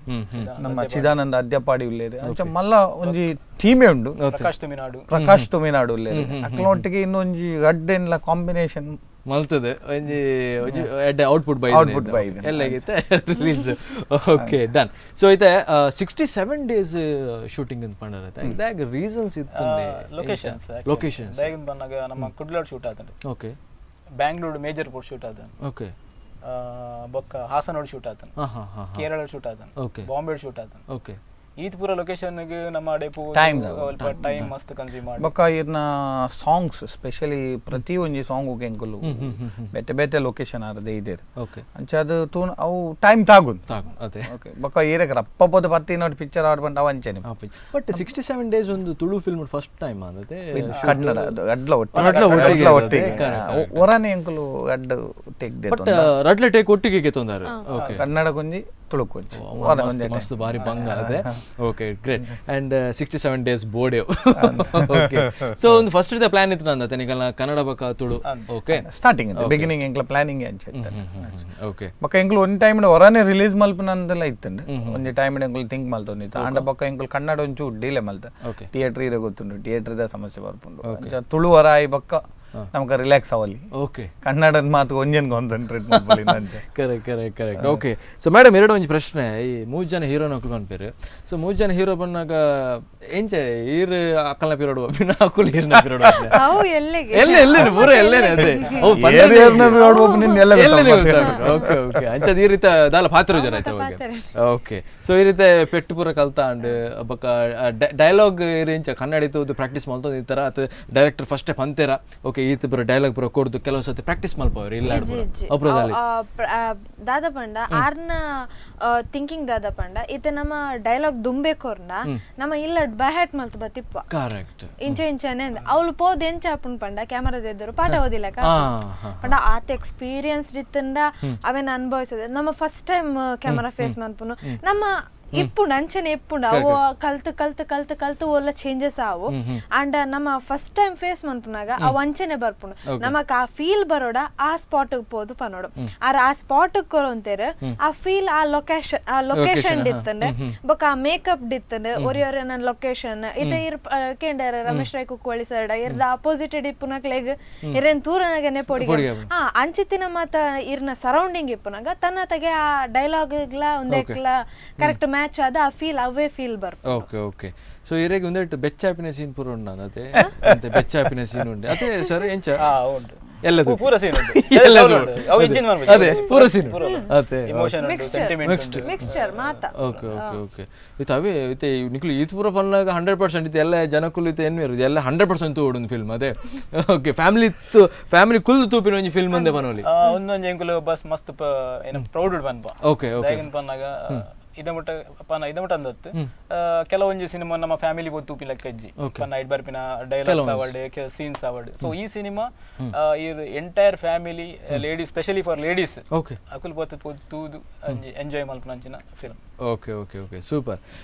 ನಮ್ಮ ಚಿದಾನಂದ ಅದ್ಯಪಾಡಿ ಉಲ್ಲೇರು. ಅಂಚ ಮಲ್ಲ ಒಂಜಿ ಟೀಮೇ ಉಂಡು. ಪ್ರಕಾಶ್ ತುಮಿನಾಡು ಪ್ರಕಾಶ್ ತುಮಿನಾಡು ಉಲ್ಲೇರು. ಅಕ್ಲೊಟ್ಟಿಗೆ ಇನ್ನೊಂಜಿ ರಡ್ಡೆನ್ಲ ಕಾಂಬಿನೇಷನ್ ಮಲ್ತದೆ ಒಂಜಿ ಒಂಜಿ ಎಡ್ಡೆ output by output by ಎಲ್ಲ release. Okay done. So ಇತ್ತೆ 67 ಡೇಸ್ ಶೂಟಿಂಗ್ ಅಂತ ಪಂಡರತ್ತೆ ಇದಾಗ ರೀಸನ್ಸ್ ಇತ್ತು? ಲೊಕೇಶನ್ಸ್ ಲೊಕೇಶನ್ಸ್ ದಾಯಗ ಬಂದಾಗ ನಮ್ಮ ಕುಡ್ಲಾಡ್ ಶೂಟ್ ಆತಂಡೆ. Okay Bangalore major port shoot ಆತನ್. ಓಕೆ ಬೊಕ್ಕ ಹಾಸನೋಡ್ ಶೂಟ್ ಆತನ್, ಕೇರಳ ಶೂಟ್ ಆತನ್, ಓಕೆ ಬಾಂಬೆ ಶೂಟ್ ಆತನ್. ಓಕೆ ಈತ್ ಪೂರ ಲೊಕೇಶನ್ ಗೆ ನಮ್ಮ ಅಡೆಪು ಟೈಮ್ ಸ್ವಲ್ಪ ಟೈಮ್ ಮಸ್ತ್ ಕನ್ಸ್ಯೂಮ್ ಮಾಡಿ. ಬೊಕ್ಕ ಇರ್ನ ಸಾಂಗ್ಸ್ ಸ್ಪೆಷಲಿ ಪ್ರತಿ ಒಂಜಿ ಸಾಂಗ್ ಎಂಕುಲು ಬೇತೆ ಬೇತೆ ಲೊಕೇಶನ್ ಆರದೆ ಇದೆ. ಓಕೆ ಅಂಚ ಅದು ತೂನ್ ಅವು ಟೈಮ್ ತಾಗುನ್ ತಾಗುನ್ ಅದೇ. ಓಕೆ ಬೊಕ್ಕ ಈರಕ ರಪ್ಪ ಪೋದು ಪತ್ತಿ ನೋಡಿ ಪಿಕ್ಚರ್ ಆಡ್ ಬಂದ ಅವು ಅಂಚನೆ. ಬಟ್ 67 ಡೇಸ್ ಒಂದು Tulu film first time ಅಂದತೆ Kannada ಅಡ್ಲ ಒಟ್ಟಿಗೆ ಒಟ್ಟಿಗೆ ಒರನೆ ಎಂಕುಲು ಅಡ್ಡ take they but ರಡ್ಲ take ಒಟ್ಟಿಗೆ ತೊಂದರೆ. ಓಕೆ ಕನ್ನಡ ಕೊಂಜಿ ತುಳು ಕೊಂಜಿ ಮಸ್ತ್ ಬಾರಿ ಬಂಗ ಅದೇ. Okay great. And 67 days ಬೋಡೆ. Okay so ಒಂದು first the plan ಇತ್ತು ನಂದ ನಿಕಲ್ನ ಕನ್ನಡ ಬಕ Tulu. Okay starting beginning ಎಂಕ್ಲ planning ಅಂಚ ಇತ್ತು. ಓಕೆ ಬೊಕ್ಕ ಎಂಕ್ಲು ಒಂದ್ ಟೈಮ್ ಹೊರನೆ ರಿಲೀಸ್ ಮಲ್ಪನಂದೆಲ್ಲ ಇತ್ತಂಡೆ ಒಂಜಿ ಟೈಮ್ ಎಂಕ್ಲು ಥಿಂಕ್ ಮಲ್ತೊಂದಿತ್ತು. ಆಂಡ ಬೊಕ್ಕ ಎಂಕ್ಲು ಕನ್ನಡ ಒಂಚೂರು ಡಿಲೇ ಮಲ್ತ ಥಿಯೇಟರ್ ಇರೋ ಗೊತ್ತುಂಡು ಥಿಯೇಟರ್ದ ಸಮಸ್ಯೆ ಬರ್ಪುಂಡು. ಅಂಚ ತುಳು ಹೊರ ಆಯಿ ಬೊಕ್ಕ ನಮಕ ರಿಲ್ಯಾಕ್ಸ್ ಅವಲಿ. ಓಕೆ ಕನ್ನಡದ ಮಾತು ಒಂಜನ್ ಕಾನ್ಸಂಟ್ರೇಟ್ ಮಾಡ್ಕೊಳ್ಳಿ ಅಂಚ. Correct correct correct. Okay so madam ಎರಡು ಒಂಜಿ ಪ್ರಶ್ನೆ, ಈ ಮೂರು ಜನ ಹೀರೋನ ಅಕ್ಲು ಪನ್ಪೇರು. ಸೊ ಮೂರು ಜನ ಹೀರೋ ಬಂದಾಗ ಎಂಚೆ ಈರ್ ಅಕ್ಕಲ್ನ ಪಿರೋಡು ಒಬ್ಬಿನ ಅಕ್ಕುಲ್ ಈರ್ನ ಪಿರೋಡು ಅವು ಎಲ್ಲೆಗೆ ಎಲ್ಲ ಎಲ್ಲೇನು ಪೂರ ಎಲ್ಲೇನೆ ಅದೇ ಅವು ಎಲ್ಲೇನೆ. ಓಕೆ ಓಕೆ ಅಂಚದ ಈ ರೀತಿ ದಾಲ ಪಾತ್ರ ಜನ ಆಯ್ತು. ಓಕೆ ಸೊ ಈ ರೀತಿ ಪೆಟ್ಟು ಪೂರ ಕಲ್ತಾಂಡ್ ಬೊಕ್ಕ ಡೈಲಾಗ್ ಎಂಚ ಕನ್ನಡ ಇತ್ತು ಪ್ರಾಕ್ಟೀಸ್ ಮಾಡ್ತೊಂದು ಈ ಥರ ಅಥವಾ ಡೈರೆಕ್ಟರ್ ಫಸ್ಟೇ ಪಂತೇರ ಓಕೆ ಈತ ಪೂರ ಡೈಲಾಗ್ ಪೂರ ಕೊಡ್ದು ಕೆಲವು ಸತಿ ಪ್ರಾಕ್ಟೀಸ್ ಮಲ್ಪವ್ರು ಇಲ್ಲ ಅಪ್ರದಲ್ಲಿ ದಾದ ಪಂಡ ಆರ್ನ ಥಿಂಕಿಂಗ್ ದಾದ ಪಂಡ ಇತ್ತೆ ನಮ್ಮ ಡೈಲಾಗ್ ದುಂಬೇಕೋರ್ನ ನಮ್ಮ ಇಲ್ಲ ಬೈ ಹ್ಯಾಟ್ ಮಲ್ತು ಬತ್ತಿಪ್ಪ ಕರೆಕ್ಟ್ ಇಂಚ ಇಂಚನೆ ಅವಳು ಪೋದ್ ಎಂಚ ಆಪುಂಡು ಪಂಡ ಕ್ಯಾಮರಾದ ಎದುರು ಪಾಠ ಓದಿಲ್ಲ ಪಂಡ ಆತ ಎಕ್ಸ್ಪೀರಿಯನ್ಸ್ ಇತ್ತಂದ ಅವೇನ ಅನುಭವಿಸದೆ ನಮ್ಮ first time camera face ಮನ್ಪುನು ನಮ್ಮ ಇಪ್ಪುಂಡು ಅಂಚನೆ ಇಪ್ಪುಂಡು ಅವು ಕಲ್ತು ಕಲ್ತು ಕಲ್ತು ಕಲ್ತು ಓಲ್ಲ ಚೇಂಜಸ್ ಆವು. ಅಂಡ್ ನಮ್ಮ first time face ಮನ್ಪುನಾಗ ಅವು ಅಂಚನೆ ಬರ್ಪುಂಡು ನಮಕ್ ಆ ಫೀಲ್ ಬರೋಡ ಆ ಸ್ಪಾಟ್ ಪೋದು ಪನೋಡು ಆರ್ ಆ ಸ್ಪಾಟ್ ಕೊರೊಂತೇರು ಆ ಫೀಲ್ ಆ ಲೊಕೇಶನ್ ಆ ಲೊಕೇಶನ್ ಡಿತ್ತಂಡೆ ಬೊಕ ಆ ಮೇಕಪ್ ಡಿತ್ತಂಡೆ ಒರಿ ಒರಿ ನನ್ನ ಲೊಕೇಶನ್ ಇತ್ತೆ ಇರ್ ಕೇಂಡಾರ ರಮೇಶ್ ರೈ ಕುಕ್ಕೋಳಿ ಸರ್ಡ ಇರ್ದ ಅಪೋಸಿಟ್ ಇಪ್ಪುನಕ್ಲೆಗ್ ಇರೇನ್ ತೂರನಾಗನೆ ಪೊಡಿ ಆ ಅಂಚಿತ್ತಿನ ಮಾತ ಇರ್ನ ಸರೌಂಡಿಂಗ್ ಇಪ್ಪುನಾಗ ತನ್ನ ತಗೆ ಆ ಡೈಲಾಗ್ಲ ಒಂದೇಕ್ಲ ಕರೆಕ್ಟ್ ಮ್ಯಾಚ್ ಆದ ಆ ಫೀಲ್ ಅವೇ ಫೀಲ್ ಬರ್ಪು. Okay okay. So ಇರೆಗ್ ಒಂದೆಟ್ ಬೆಚ್ಚಾಪಿನ ಸೀನ್ ಪೂರ ಉಂಡು ಅದೇ ಅಂತೆ ಬೆಚ್ಚಾಪಿನ ಸೀನ್ ಉಂಡು ಅದೇ ಸರ್ ಎಂಚ ಉಂಟು. ಎಲ್ಲ ಪೂರ ಸೀನ್ ಉಂಟು. ಎಲ್ಲ ಅವು ಇಜ್ಜಿಂದ ಮನ್ಪುಜಿ. ಅದೇ ಪೂರ ಸೀನ್ ಅದೇ ಇಮೋಷನ್ ಉಂಟು, ಸೆಂಟಿಮೆಂಟ್ ಉಂಟು. ಮಿಕ್ಸ್ಚರ್ ಮಾತ. ಓಕೆ ಓಕೆ ಓಕೆ ಇತ್ತು ಅವೇ ಇತ್ತೆ ನಿಕ್ಲು ಈತ್ ಪೂರ ಪನ್ನಾಗ 100% ಇತ್ತು ಎಲ್ಲ ಜನಕುಲು ಇತ್ತು ಎನ್ವೇರು ಎಲ್ಲ 100% ತೂಡು ಫಿಲ್ಮ್ ಅದೇ. ಓಕೆ ಫ್ಯಾಮಿಲಿ ಇತ್ತು ಫ್ಯಾಮಿಲಿ ಕುಲ್ ತೂಪಿನ ಒಂಜಿ ಫಿಲ್ಮ್ ಅಂದೆ ಪನೋಲಿ. ಒಂದೊಂಜಿ ಎಂಕುಲು ಬಸ್ ಮಸ್ತ್ ಏನ ಪ್ರೌಡ್ ಪನ್ಪ. ಓಕೆ ಓಕೆ ದಾಯೆಗಂದ್ ಪನ್ನಾಗ ಇದ ಮುಟ್ಟ ಪನ ಇದ ಮುಟ್ಟ ಅಂದತ್ತು ಕೆಲವೊಂಜಿ ಸಿನಿಮಾ ನಮ್ಮ ಫ್ಯಾಮಿಲಿ ಪೋದು ತೂಪಿನ ಲೆಕ್ಕ ಇಜ್ಜಿ ಪನ್ನ ಐಟ್ ಬರ್ಪಿನ ಡೈಲಾಗ್ಸ್ ಅವಾರ್ಡ್ ಸೀನ್ಸ್ ಅವಾರ್ಡ್. ಸೊ ಈ ಸಿನಿಮಾ ಈ entire family ladies specially for ladies ಅಕುಲ್ ಪೋತು ತೂದು ಎಂಜಾಯ್ ಮಲ್ಪುನ ಅಂಚಿನ film. Okay okay okay super.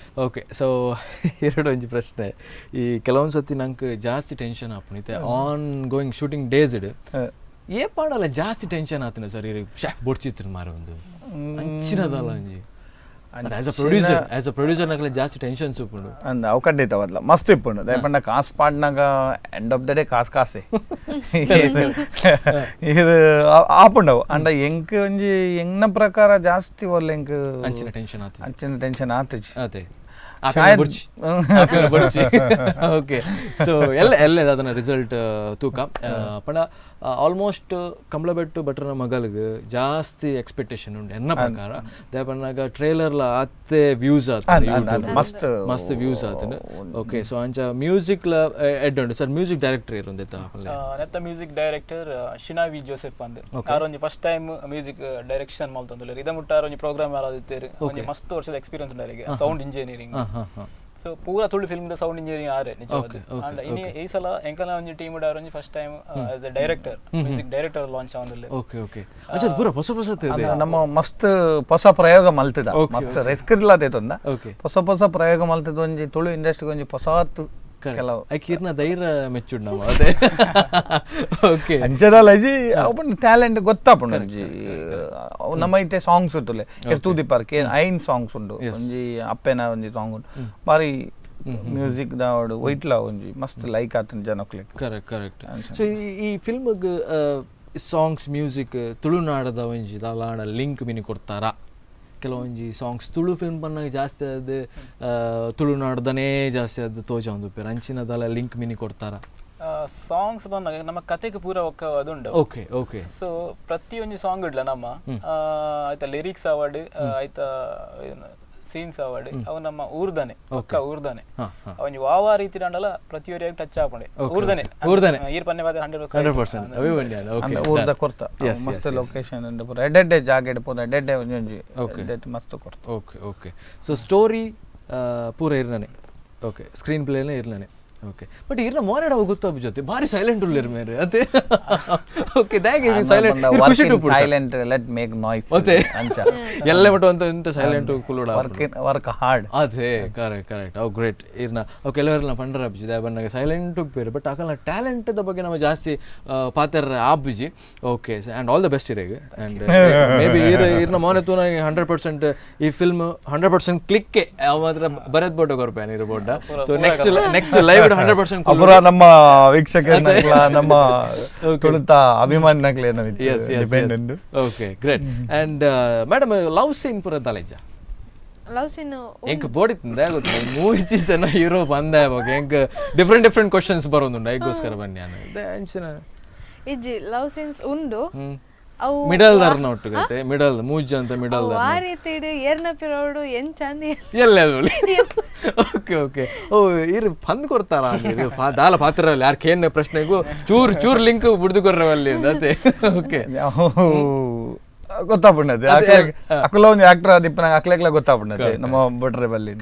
Okay so ಎರಡು ಒಂಜಿ ಪ್ರಶ್ನೆ ಈ ಕೆಲವೊಂದು ಸತಿ ನಂಗೆ ಜಾಸ್ತಿ ಟೆನ್ಷನ್ ಆಪುಂಡು ಇತ್ತೆ ಆನ್ ಗೋಯಿಂಗ್ ಶೂಟಿಂಗ್ ಡೇಸ್ ಇಡ್ ಏ ಪಾಡಲ್ಲ ಜಾಸ್ತಿ ಟೆನ್ಷನ್ ಆತನ ಸರ್ ಇರು ಶಾ ಬೊಡ್ಚಿತ್ರ ಮಾರ ಒಂದು ಅಂಚಿನದಲ್ಲ ಒಂಜಿ ಆಸ್ ಅ ಪ್ರೊಡ್ಯೂಸರ್ ನಕಲೆ ಜಾಸ್ತಿ ಟೆನ್ಷನ್ ಉಪ್ಪುಂಡು. ಅಂದ್ ಅವು ಖಂಡಿತವಲ್ಲ ಮಸ್ತ್ ಇಪ್ಪುಂಡು. ದಾಯೆ ಕಾಸು ಪಾಡ್ನಾಗ ಎಂಡ್ ಆಫ್ the day ಕಾಸು ಕಾಸೆ ಇದು ಆಪುಂಡವು. ಅಂಡ ಎಂಕ್ ಒಂಜಿ ಎಂಗ್ನ ಪ್ರಕಾರ ಜಾಸ್ತಿ ಒಲ್ಲ ಎಂಕ್ ಅಂಚಿನ ಟೆನ್ಷನ್ ಆತು ಅಂಚಿನ ಟೆನ್ಷನ್ ಆತುಜಿ. ಅದೇ ಓಕೆ ಸೊ ಎಲ್ಲ ಎಲ್ಲ ಅದನ್ನ ರಿಸಲ್ಟ್ ತೂಕ ಪಂಡ ಆಲ್ಮೋಸ್ಟ್ ಕಂಬಳಬೆಟ್ಟು ಭಟ್ರನ ಮಗಲ್ಗೆ ಜಾಸ್ತಿ ಎಕ್ಸ್ಪೆಕ್ಟೇಷನ್ ಉಂಟು ಎನ್ನ ಪ್ರಕಾರ. ದಾಯೆ ಟ್ರೇಲರ್ಲ ಆತೆ ವ್ಯೂಸ್ ಆತ ಮಸ್ತ್ ಮಸ್ತ್ ವ್ಯೂಸ್ ಆತನ. ಓಕೆ ಸೊ ಅಂಚ ಮ್ಯೂಸಿಕ್ ಲ ಎಡ್ ಉಂಟು ಸರ್. ಮ್ಯೂಸಿಕ್ ಡೈರೆಕ್ಟರ್ ಇರುಂದೆತ್ತ ನೆತ್ತ ಮ್ಯೂಸಿಕ್ ಡೈರೆಕ್ಟರ್ ಶಿನಾವಿ ಜೋಸೆಫ್ ಅಂದ್ ಆರೊಂಜಿ ಫಸ್ಟ್ ಟೈಮ್ ಮ್ಯೂಸಿಕ್ ಡೈರೆಕ್ಷನ್ ಮಲ್ತೊಂದುಲ್ಲೆರ್. ಇದ ಮುಟ್ಟ ಆರೊಂಜಿ ಪ್ರೋಗ್ರಾಮ್ ಆದಿತ್ತೇರು ಒಂಜಿ ಮಸ್ತ್ ವರ್ಷದ ಎಕ್ಸ್ಪೀರಿಯನ್ಸ್ ಉಂಡು ಅವರಿಗೆ ಸೌಂಡ್ ಇಂಜಿನಿಯರಿಂಗ್. ಸೊ ಪೂರ Tulu film the sound engineering ಆರೆ ನಿಜವಾದ. ಅಂಡ್ ಇನಿ ಈ ಸಲ ಎಂಕಲ ಒಂಜಿ ಟೀಮ್ ಉಂಡು ಆರೊಂಜಿ first time as a director music director launch ಆವೊಂದುಲ್ಲೆರ್. Okay okay ಅಚ್ಚ ಪೂರ ಹೊಸ ಹೊಸ ನಮ್ಮ ಮಸ್ತ್ ಹೊಸ ಪ್ರಯೋಗ ಮಲ್ತದ ಮಸ್ತ್ ರಿಸ್ಕ್ ಇರ್ಲ ತೊಂದ ಹೊಸ ಹೊಸ ಪ್ರಯೋಗ ಮಲ್ತದ ಒಂಜಿ ತುಳು ಇಂಡಸ್ಟ್ರಿಗೆ ಒಂಜಿ ಹೊಸತ್ ಕೆಲವು ಕಿರ್ನ ಧೈರ್ಯ ಮೆಚ್ಚುಡ್ ನಾವು ಅದೇ. ಓಕೆ ಅಂಚದಲ್ಲ ಅಜ್ಜಿ ಅವನ ಟ್ಯಾಲೆಂಟ್ ಗೊತ್ತಾಪುಂಡು ಒಂಜಿ ನಮ್ಮ ಇತ್ತೆ ಸಾಂಗ್ಸ್ ಉಂಟುಲೆ ತೂದಿಪಾರ್ ಕೆ ಐನ್ ಸಾಂಗ್ಸ್ ಉಂಡು ಒಂಜಿ ಅಪ್ಪೆನ ಒಂಜಿ ಸಾಂಗ್ ಉಂಟು ಬಾರಿ ಮ್ಯೂಸಿಕ್ ದಾವಡು ವೈಟ್ಲಾ ಒಂಜಿ ಮಸ್ತ್ ಲೈಕ್ ಆತನ ಜನಕ್ಲೆಗ್. Correct correct. ಸೊ ಈ ಫಿಲ್ಮ್ಗ್ ಸಾಂಗ್ಸ್ ಮ್ಯೂಸಿಕ್ ತುಳುನಾಡದ ಒಂಜಿ ದಾಲಾಡ ಲಿಂಕ್ ಮಿನಿ ಕೊಡ್ತಾರಾ? ಕೆಲವೊಂಜಿ ಸಾಂಗ್ಸ್ ತುಳು ಫಿಲ್ಮ್ ಪನ್ನಾಗ ಜಾಸ್ತಿ ಅದು ತುಳುನಾಡ್ದನೇ ಜಾಸ್ತಿ ಅದು ತೋಜ ಒಂದು ಪೇರು ಅಂಚಿನದಲ್ಲ ಲಿಂಕ್ ಮಿನಿ ಕೊಡ್ತಾರ ಸಾಂಗ್ಸ್ ಬಂದಾಗ ನಮ್ಮ ಕತೆಗೆ ಪೂರ ಒಕ್ಕ ಅದುಂಡು. ಓಕೆ ಓಕೆ ಸೊ ಪ್ರತಿಯೊಂದು ಸಾಂಗ್ ಇಡ್ಲ ನಮ್ಮ ಆಯ್ತಾ ಲಿರಿಕ್ಸ್ ಅವಾರ್ಡ್ ಆಯ್ತಾ ಸೀನ್ಸ್ ಅವಾರ್ಡ್ ಅವು ನಮ್ಮ ಊರ್ದಾನೆ ಪಕ್ಕ ಊರ್ದಾನೆ ಅವನ್ ಯಾವ ರೀತಿ ಅಂಡಲ ಪ್ರತಿಯೊರಿಯಾಗಿ ಟಚ್ ಆಪಂಡೆ ಊರ್ದಾನೆ ಊರ್ದಾನೆ ಈರ್ ಪನ್ನೆ ಬಾದ 100% ಅವೇ ಬಂಡಿ ಓಕೆ ಊರ್ದ ಕೊರ್ತ ಮಸ್ತ್ ಲೊಕೇಶನ್ ಅಂಡ್ ಪೂರ ಎಡೆಡ್ಡೆ ಜಾಗೆಡ್ ಪೂರ ಎಡೆಡ್ಡೆ ಒಂಜಿ ಎಡೆಡ್ ಮಸ್ತ್ ಕೊರ್ತ. ಓಕೆ ಓಕೆ ಸೊ ಸ್ಟೋರಿ ಪೂರ ಇರ್ನನೆ. ಓಕೆ ಸ್ಕ್ರೀನ್ ಪ್ಲೇನೇ ಇರ್ನನೆ. ಓಕೆ ಬಟ್ ಇರ್ನ ಮೋರಡ ಗೊತ್ತಾಪ ಜೊತೆ ಭಾರಿ ಸೈಲೆಂಟ್ ಉಲ್ಲೇರ್ ಮೇರೆ ಅದೇ. ಓಕೆ ದಾಗೆ ಸೈಲೆಂಟ್ ಖುಷಿ to silent let make noise ಅದೇ ಅಂಚ ಎಲ್ಲ ಮಟ್ಟ ಅಂತ ಇಂತ ಸೈಲೆಂಟ್ ಕುಲ್ಲುಡ ವರ್ಕ್ ವರ್ಕ್ ಹಾರ್ಡ್ ಅದೇ ಕರೆಕ್ಟ್ ಕರೆಕ್ಟ್. ಅವು ಗ್ರೇಟ್ ಇರ್ನ ಅವು ಕೆಲವರೆಲ್ಲ ಪಂಡ್ರ ಅಬ್ಜಿ ದಾಯ ಬಂದಾಗ ಸೈಲೆಂಟ್ ಉಪ್ಪೇರು ಬಟ್ ಅಕಲ್ನ ಟ್ಯಾಲೆಂಟ್ the ಬಗ್ಗೆ ನಮ್ಮ ಜಾಸ್ತಿ ಪಾತೆರ ಆಬ್ಜಿ. Okay and all the best ಇರೇಗ್ and may be ಇರ್ನ ಮೋನೆ ತೂನ 100% ಈ ಫಿಲ್ಮ್ 100% ಕ್ಲಿಕ್ ಅವ ಮಾತ್ರ ಬರೆದ್ ಬೋಟ ಕೊರ್ಪೇನೆ ಇರು ಬೋಟ. ಸೊ ನೆಕ್ಸ್ಟ್ ನೆಕ್ಸ್ಟ್ ಲೈವ್ 100% ಅಪುರ ನಮ್ಮ ವೀಕ್ಷಕರ ನಮ್ಮ ತುಳುತ ಅಭಿಮಾನಿನಕ್ಲೆ depend. Okay great. And madam love scene ಪೂರ ದಾಲೇಜ ಲವ್ ಸೀನ್ ಎಂಕ್ ಬೋಡಿತ್ತಂದೆ ಗೊತ್ತು ಮೂವಿ ಜನ ಹೀರೋ ಬಂದ ಬಗ್ಗೆ ಎಂಕ್ ಡಿಫ್ರೆಂಟ್ ಡಿಫ್ರೆಂಟ್ ಕ್ವಶನ್ಸ್ ಬರೋದುಂಡು ಐಗೋಸ್ಕರ ಬನ್ನಿ ನಾನು ಅಂಚಿನ ಇಜ್ಜಿ ಲವ್ ಸೀನ್ಸ್ ಉಂಡು ಅವು ಮಿಡಲ್ ದರ್ನ ಒಟ್ಟುಗತೆ ಮಿಡಲ್ ಮೂಜ್ ಅಂತ ಮಿಡಲ್ ಆ ರೀತಿ ಏರ್ನ ಪಿರೋಡು ಎಂಚಂದಿ ಎಲ್ಲ ಓಕೆ ಓಕೆ ಓ ಇರು ಪಂದ್ ಕೊಡ್ತಾರ ದಾಲ ಪಾತ್ರ ಯಾರು ಕೇನ್ ಪ್ರಶ್ನೆಗೂ ಚೂರ್ ಚೂರ್ ಲಿಂಕ್ ಬುಡ್ದು ಕೊರ್ರವಲ್ಲಿ ಅದೇ. ಓಕೆ ಗೊತ್ತಾಪುಂಡದೆ ಅಕುಲ ಒಂಜಿ ಆಕ್ಟರ್ ಆದಿಪ್ಪನ ಅಕ್ಲೆಕ್ಲ ಗೊತ್ತಾಪುಂಡದೆ ನಮ್ಮ ಬಟ್ರೆ ಬಲ್ಲಿ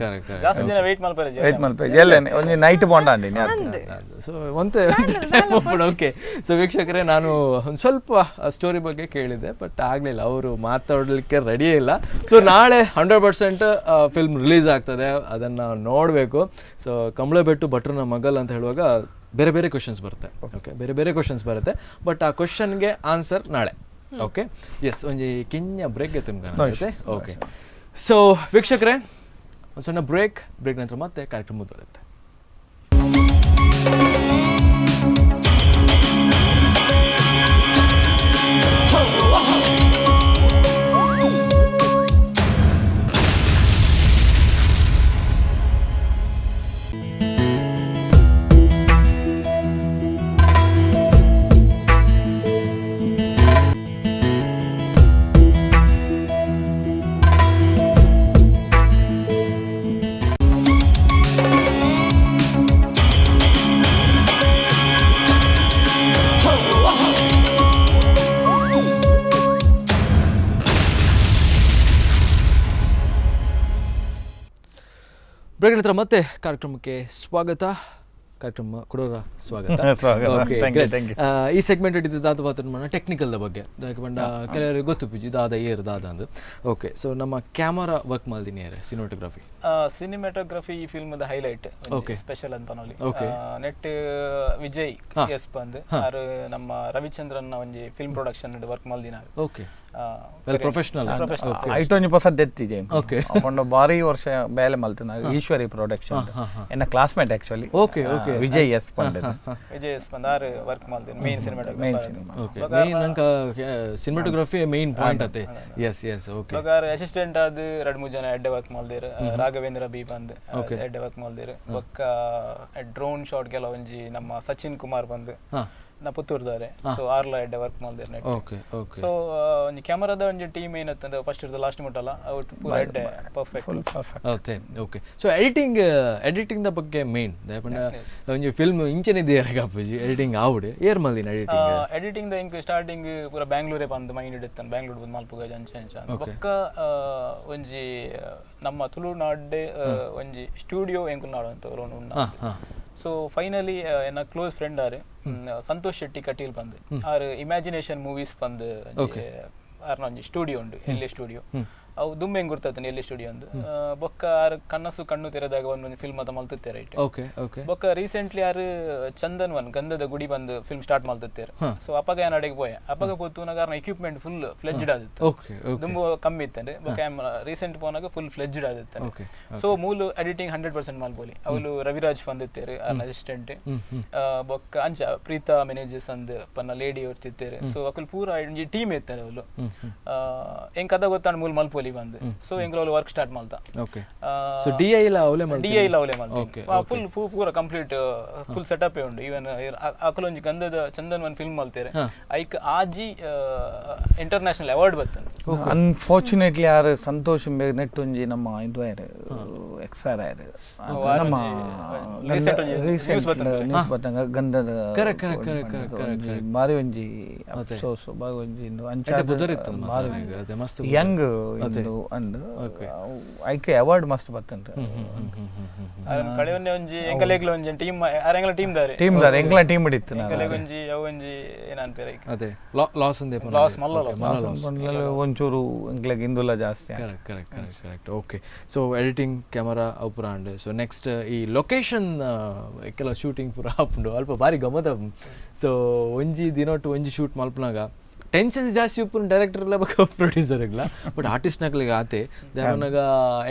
ಜಾಸ್ತಿ ದಿನ ವೇಟ್ ಮಲ್ಪರೆ ವೇಟ್ ಮಲ್ಪರೆ ಎಲ್ಲೇನೆ ಒಂಜಿ ನೈಟ್ ಬಾಂಡ್ ಆಂಡಿ ಸೊ ಒಂತೆ ಓಕೆ ಸೊ ವೀಕ್ಷಕರೇ ನಾನು ಒಂದು ಸ್ವಲ್ಪ ಸ್ಟೋರಿ ಬಗ್ಗೆ ಕೇಳಿದೆ ಬಟ್ ಆಗಲಿಲ್ಲ ಅವರು ಮಾತಾಡಲಿಕ್ಕೆ ರೆಡಿ ಇಲ್ಲ. ಸೊ ನಾಳೆ 100% ಫಿಲ್ಮ್ ರಿಲೀಸ್ ಆಗ್ತದೆ ಅದನ್ನು ನೋಡಬೇಕು. ಸೊ ಕಂಬಳಬೆಟ್ಟು ಭಟ್ರನ ಮಗಲ್ ಅಂತ ಹೇಳುವಾಗ ಬೇರೆ ಬೇರೆ ಕ್ವಶನ್ಸ್ ಬರುತ್ತೆ. ಓಕೆ ಬೇರೆ ಬೇರೆ ಕ್ವಶನ್ಸ್ ಬರುತ್ತೆ ಬಟ್ ಆ ಕ್ವಶನ್ಗೆ ಆನ್ಸರ್ ನಾಳೆ. ಓಕೆ ಎಸ್ ಒಂಜಿ ಕಿಂಜ ಬ್ರೇಕ್ ತುಮ್ಗೆ. ಓಕೆ ಸೊ ವೀಕ್ಷಕರೇ ಒಂದು ಸಣ್ಣ ಬ್ರೇಕ್ ಬ್ರೇಕ್ ನಂತರ ಮತ್ತೆ ಕಾರ್ಯಕ್ರಮ ಮುಂದುವರುತ್ತೆ. ಬ್ರೇಕ್ ನಂತರ ಮತ್ತೆ ಕಾರ್ಯಕ್ರಮಕ್ಕೆ ಸ್ವಾಗತ. ಕಾರ್ಯಕ್ರಮ ಕೊಡೋರ ಸ್ವಾಗತ. ಸ್ವಾಗತ. Okay, Thank you, great. Thank you. ಈ ಸೆಗ್ಮೆಂಟ್ ಇದ್ದಿದ್ದು ಮಾತ್ರ ಟೆಕ್ನಿಕಲ್ದ ಬಗ್ಗೆ. ಯಾಕೆ ಪಂಡ ಕೆಲವರಿಗೆ ಗೊತ್ತು ಪಿಜಿ ದಾದ ಏರು ದಾದ ಅಂದು. ಓಕೆ, ಸೊ ನಮ್ಮ ಕ್ಯಾಮರಾ ವರ್ಕ್ ಮಲ್ದಿನಿ ಸಿನಿಮಾಟೋಗ್ರಫಿ. ಸಿನಿಮಾಟೋಗ್ರಫಿ ಈ ಫಿಲ್ಮ್ the highlight. Special ಅಂತ ನೋಡಿ. ನೆಟ್ ವಿಜಯ್ ಎಸ್ ಬಂದ್ ಆರು ನಮ್ಮ ರವಿಚಂದ್ರನ್ ಒಂಜಿ ಫಿಲ್ಮ್ ಪ್ರೊಡಕ್ಷನ್ ವರ್ಕ್ ಮಲ್ದಿನ. Okay, well professional. ಐಟೊಂಜಿ ಪೊಸ ದೆತ್ತಿದೆ. ಪಂಡ ಬಾರಿ ವರ್ಷ ಬೇಲೆ ಮಲ್ತನ ಈಶ್ವರಿ ಪ್ರೊಡಕ್ಷನ್ ಎನ್ನ classmate actually. Okay okay Vijay S ಪಂಡದ. ವಿಜಯ್ ಎಸ್ ಬಂದ್ ಆರು ವರ್ಕ್ ಮಲ್ದಿನ main cinematography. Main cinema. Okay, main ನಂಕ ಸಿನಿಮಾಟೋಗ್ರಫಿ ಮೇನ್ ಪಾಯಿಂಟ್ ಅತೆ. S S okay. ಬಗಾರ್ ಅಸಿಸ್ಟೆಂಟ್ ಆದ್ ರಡ್ ಮೂರು ಜನ ಎಡ್ಡೆ ವರ್ಕ್ ಮಲ್ದೇರು. ರಾಘವೇಂದ್ರ ಬಿ ಬಂದ್ ಎಡ್ಡೆ ವರ್ಕ್ ಮಲ್ದೇರು. ಬೊಕ್ಕ ಡ್ರೋನ್ ಶಾಟ್ ಕೆಲ ಒಂಜಿ ನಮ್ಮ ಸಚಿನ್ ಕುಮಾರ್ ಬಂದ್ ನಾ ಪುತ್ತೂರ್ದಾರೆ. ಸೊ ಆರ್ಲ ಎಡ್ಡೆ ವರ್ಕ್ ಮಲ್ದೇರು ನೆಟ್. Okay okay. ಸೊ ಒಂಜಿ ಕ್ಯಾಮರಾದ ಒಂಜಿ ಟೀಮ್ ಏನತ್ತಂದ್ರೆ ಫಸ್ಟ್ ಇರ್ದ ಲಾಸ್ಟ್ ಮುಟ್ಟಲ್ಲ ಔಟ್ ಪೂರ ಎಡ್ಡೆ perfect. Okay okay. So editing editing the ಬಗ್ಗೆ ಮೇನ್ ದಾಯಪಂಡ ಒಂಜಿ ಫಿಲ್ಮ್ ಇಂಚನೆ ದೇರ ಕಾಪುಜಿ ಎಡಿಟಿಂಗ್ ಆವುಡು ಏರ್ ಮಲ್ದಿನ ಎಡಿಟಿಂಗ್. ಎಡಿಟಿಂಗ್ the ಇಂಕ್ ಸ್ಟಾರ್ಟಿಂಗ್ ಪೂರ ಬ್ಯಾಂಗ್ಳೂರೇ ಬಂದು ಮೈಂಡ್ ಇಡುತ್ತಾನೆ ಬ್ಯಾಂಗ್ಳೂರ್ ಬಂದು ಮಲ್ಪುಗ ಅಂಚೆ ಅಂಚ ಬೊಕ್ಕ ಒಂಜಿ ನಮ್ಮ ತುಳುನಾಡ್ಡೆ ಒಂಜಿ ಸ್ಟುಡಿಯೋ ಎಂಕುಲ್ ನಾಡು ಅಂತ ಉಂಡ. ಸೊ ಫೈನಲಿ ಎನ್ನ ಕ್ಲೋಸ್ ಫ್ರೆಂಡ್ ಆರು ಸಂತೋಷ್ ಶೆಟ್ಟಿ ಕಟೀಲ್ ಬಂದು ಆರು ಇಮ್ಯಾಜಿನೇಷನ್ ಮೂವೀಸ್ ಬಂದು ಆರ್ನ ಒಂಜಿ ಸ್ಟುಡಿಯೋ ಉಂಡು ಎಲ್ಲಿ ಸ್ಟುಡಿಯೋ ಅವು ದುಂಬೆ ಹೆಂಗ್ ಗುರ್ತಾತನೆ ಎಲ್ಲಿ ಸ್ಟುಡಿಯೋ ಅಂದು. ಬೊಕ್ಕ ಆರು ಕನಸು ಕಣ್ಣು ತೆರೆದಾಗ ಒಂದೊಂದು ಫಿಲ್ಮ್ ಅಂತ ಮಲ್ತುತ್ತೇರೆ ರೈಟ್. Okay okay. ಬೊಕ್ಕ ರೀಸೆಂಟ್ಲಿ ಆರು ಚಂದನ್ ಒನ್ ಗಂಧದ ಗುಡಿ ಬಂದು ಫಿಲ್ಮ್ ಸ್ಟಾರ್ಟ್ ಮಲ್ತುತ್ತೇರೆ. ಸೊ ಅಪ್ಪಗ ಏನ್ ಅಡೆಗೆ ಪೋಯೆ ಅಪ್ಪಗ ಪೋತುನಾಗ ಆರ್ನ ಎಕ್ವಿಪ್ಮೆಂಟ್ ಫುಲ್ ಫ್ಲೆಡ್ಜ್ಡ್ ಆದಿತ್ತು. ದುಂಬು ಕಮ್ಮಿ ಇತ್ತಂದ್ರೆ ಬೊಕ್ಕ ರೀಸೆಂಟ್ ಪೋನಾಗ ಫುಲ್ ಫ್ಲೆಡ್ಜ್ಡ್ ಆದಿತ್ತು. ಸೊ ಮೂಲು ಎಡಿಟಿಂಗ್ 100% ಮಲ್ಪೋಲಿ. ಅವಳು ರವಿರಾಜ್ ಬಂದಿತ್ತೇರು ಆರ್ನ ಅಸಿಸ್ಟೆಂಟ್. ಬೊಕ್ಕ ಅಂಚ ಪ್ರೀತಾ ಮೆನೇಜರ್ಸ್ ಅಂದ್ ಪನ್ನ ಲೇಡಿ ಹೊರ್ತಿತ್ತೇರು. ಸೊ ಅಕುಲ್ ಪೂರ ಒಂಜಿ ಟೀಮ್ ಇತ್ತಾರೆ ಅವಳು ಎಂಕ್ ಕದ ಗೊತ್ತಾಂಡ್ ಮೂಲು ಮಲ್ಪೋಲಿ ಬಂದು. ಸೊ ಎಂಗ್ಲ ವರ್ಕ್ ಸ್ಟಾರ್ಟ್ ಮಲ್ತ. ಓಕೆ. ಸೊ ಡಿಐ ಲ ಅವಲೆ ಮಲ್ತ. ಡಿಐ ಲ ಅವಲೆ ಮಲ್ತ. ಫುಲ್ ಪೂರ ಕಂಪ್ಲೀಟ್ ಫುಲ್ ಸೆಟಪ್ ಉಂಡು. ಈವನ್ ಅಕುಲ್ ಒಂಜಿ ಗಂಧದ ಚಂದನ್ ಒನ್ ಫಿಲ್ಮ್ ಮಲ್ತೇರೆ ಐಕ್ ಆಜಿ ಇಂಟರ್ನ್ಯಾಷನಲ್ ಅವಾರ್ಡ್ ಬರ್ತದೆ. ಅನ್ಫಾರ್ಚುನೇಟ್ಲಿ ಆರ್ ಸಂತೋಷ್ ನೆಟ್ ಒಂಜಿ ನಮ್ಮ ಇದು ಆಯ್ರು ಎಕ್ಸ್ಪೈರ್ ಆಯ್ರು. ನಮ್ಮ ರೀಸೆಂಟ್ ನ್ಯೂಸ್ ಬತ್ತಂಗ ಗಂಧದ ಬಾರಿ ಒಂಜಿ ಅಫ್ಸೋಸ್ ಬಾರಿ ಒಂಜಿ ಅಂಚ ಯಂಗ್ ಇಂದು ಅಂದ್ ಐಕೆ ಅವಾರ್ಡ್ ಮಸ್ತ್ ಬತ್ತಂಡ್ರೆ. ಕಳೆಯೊಂದೇ ಒಂಜಿ ಎಂಕಲೆಗ್ಲ ಒಂಜಿ ಟೀಮ್ ಆರ್ ಎಂಗ್ಲ ಟೀಮ್ ದಾರೆ ಟೀಮ್ ದಾರೆ ಎಂಕ್ಲ ಟೀಮ್ ಇಡಿತ್ತು ಎಂಕಲೆಗ್ ಒಂಜಿ ಅವು ಒಂಜಿ ಏನ್ ಅನ್ಪೇರೆ ಐಕ್ ಅದೇ ಲಾಸ್ ಅಂದೆ ಲಾಸ್ ಮಲ್ಲ ಲಾಸ್ ಒಂಚೂರು ಎಂಕ್ಲೆಗ್ ಇಂದುಲ ಜಾಸ್ತಿ. Correct correct correct correct. Okay, so editing camera ಅವು ಪೂರ ಅಂಡ್ ಸೊ ನೆಕ್ಸ್ಟ್ ಈ ಲೊಕೇಶನ್ ಕೆಲವು ಶೂಟಿಂಗ್ ಪೂರ ಆಪುಂಡು ಅಲ್ಪ ಬಾರಿ ಗಮ್ಮತ್. ಸೊ ಒಂಜಿ ದಿನೊಟ್ಟು ಒಂಜಿ ಶೂಟ್ ಮಲ್ಪನಾಗ ಟೆನ್ಷನ್ ಜಾಸ್ತಿ ಉಪ್ಪುನ ಡೈರೆಕ್ಟರ್ ಇಲ್ಲ ಬೊಕ್ಕ ಪ್ರೊಡ್ಯೂಸರ್ಗ್ಲ ಬಟ್ ಆರ್ಟಿಸ್ಟ್ನಕ್ಲಿಗೆ ಆತೆ ದಾಯಪನಗ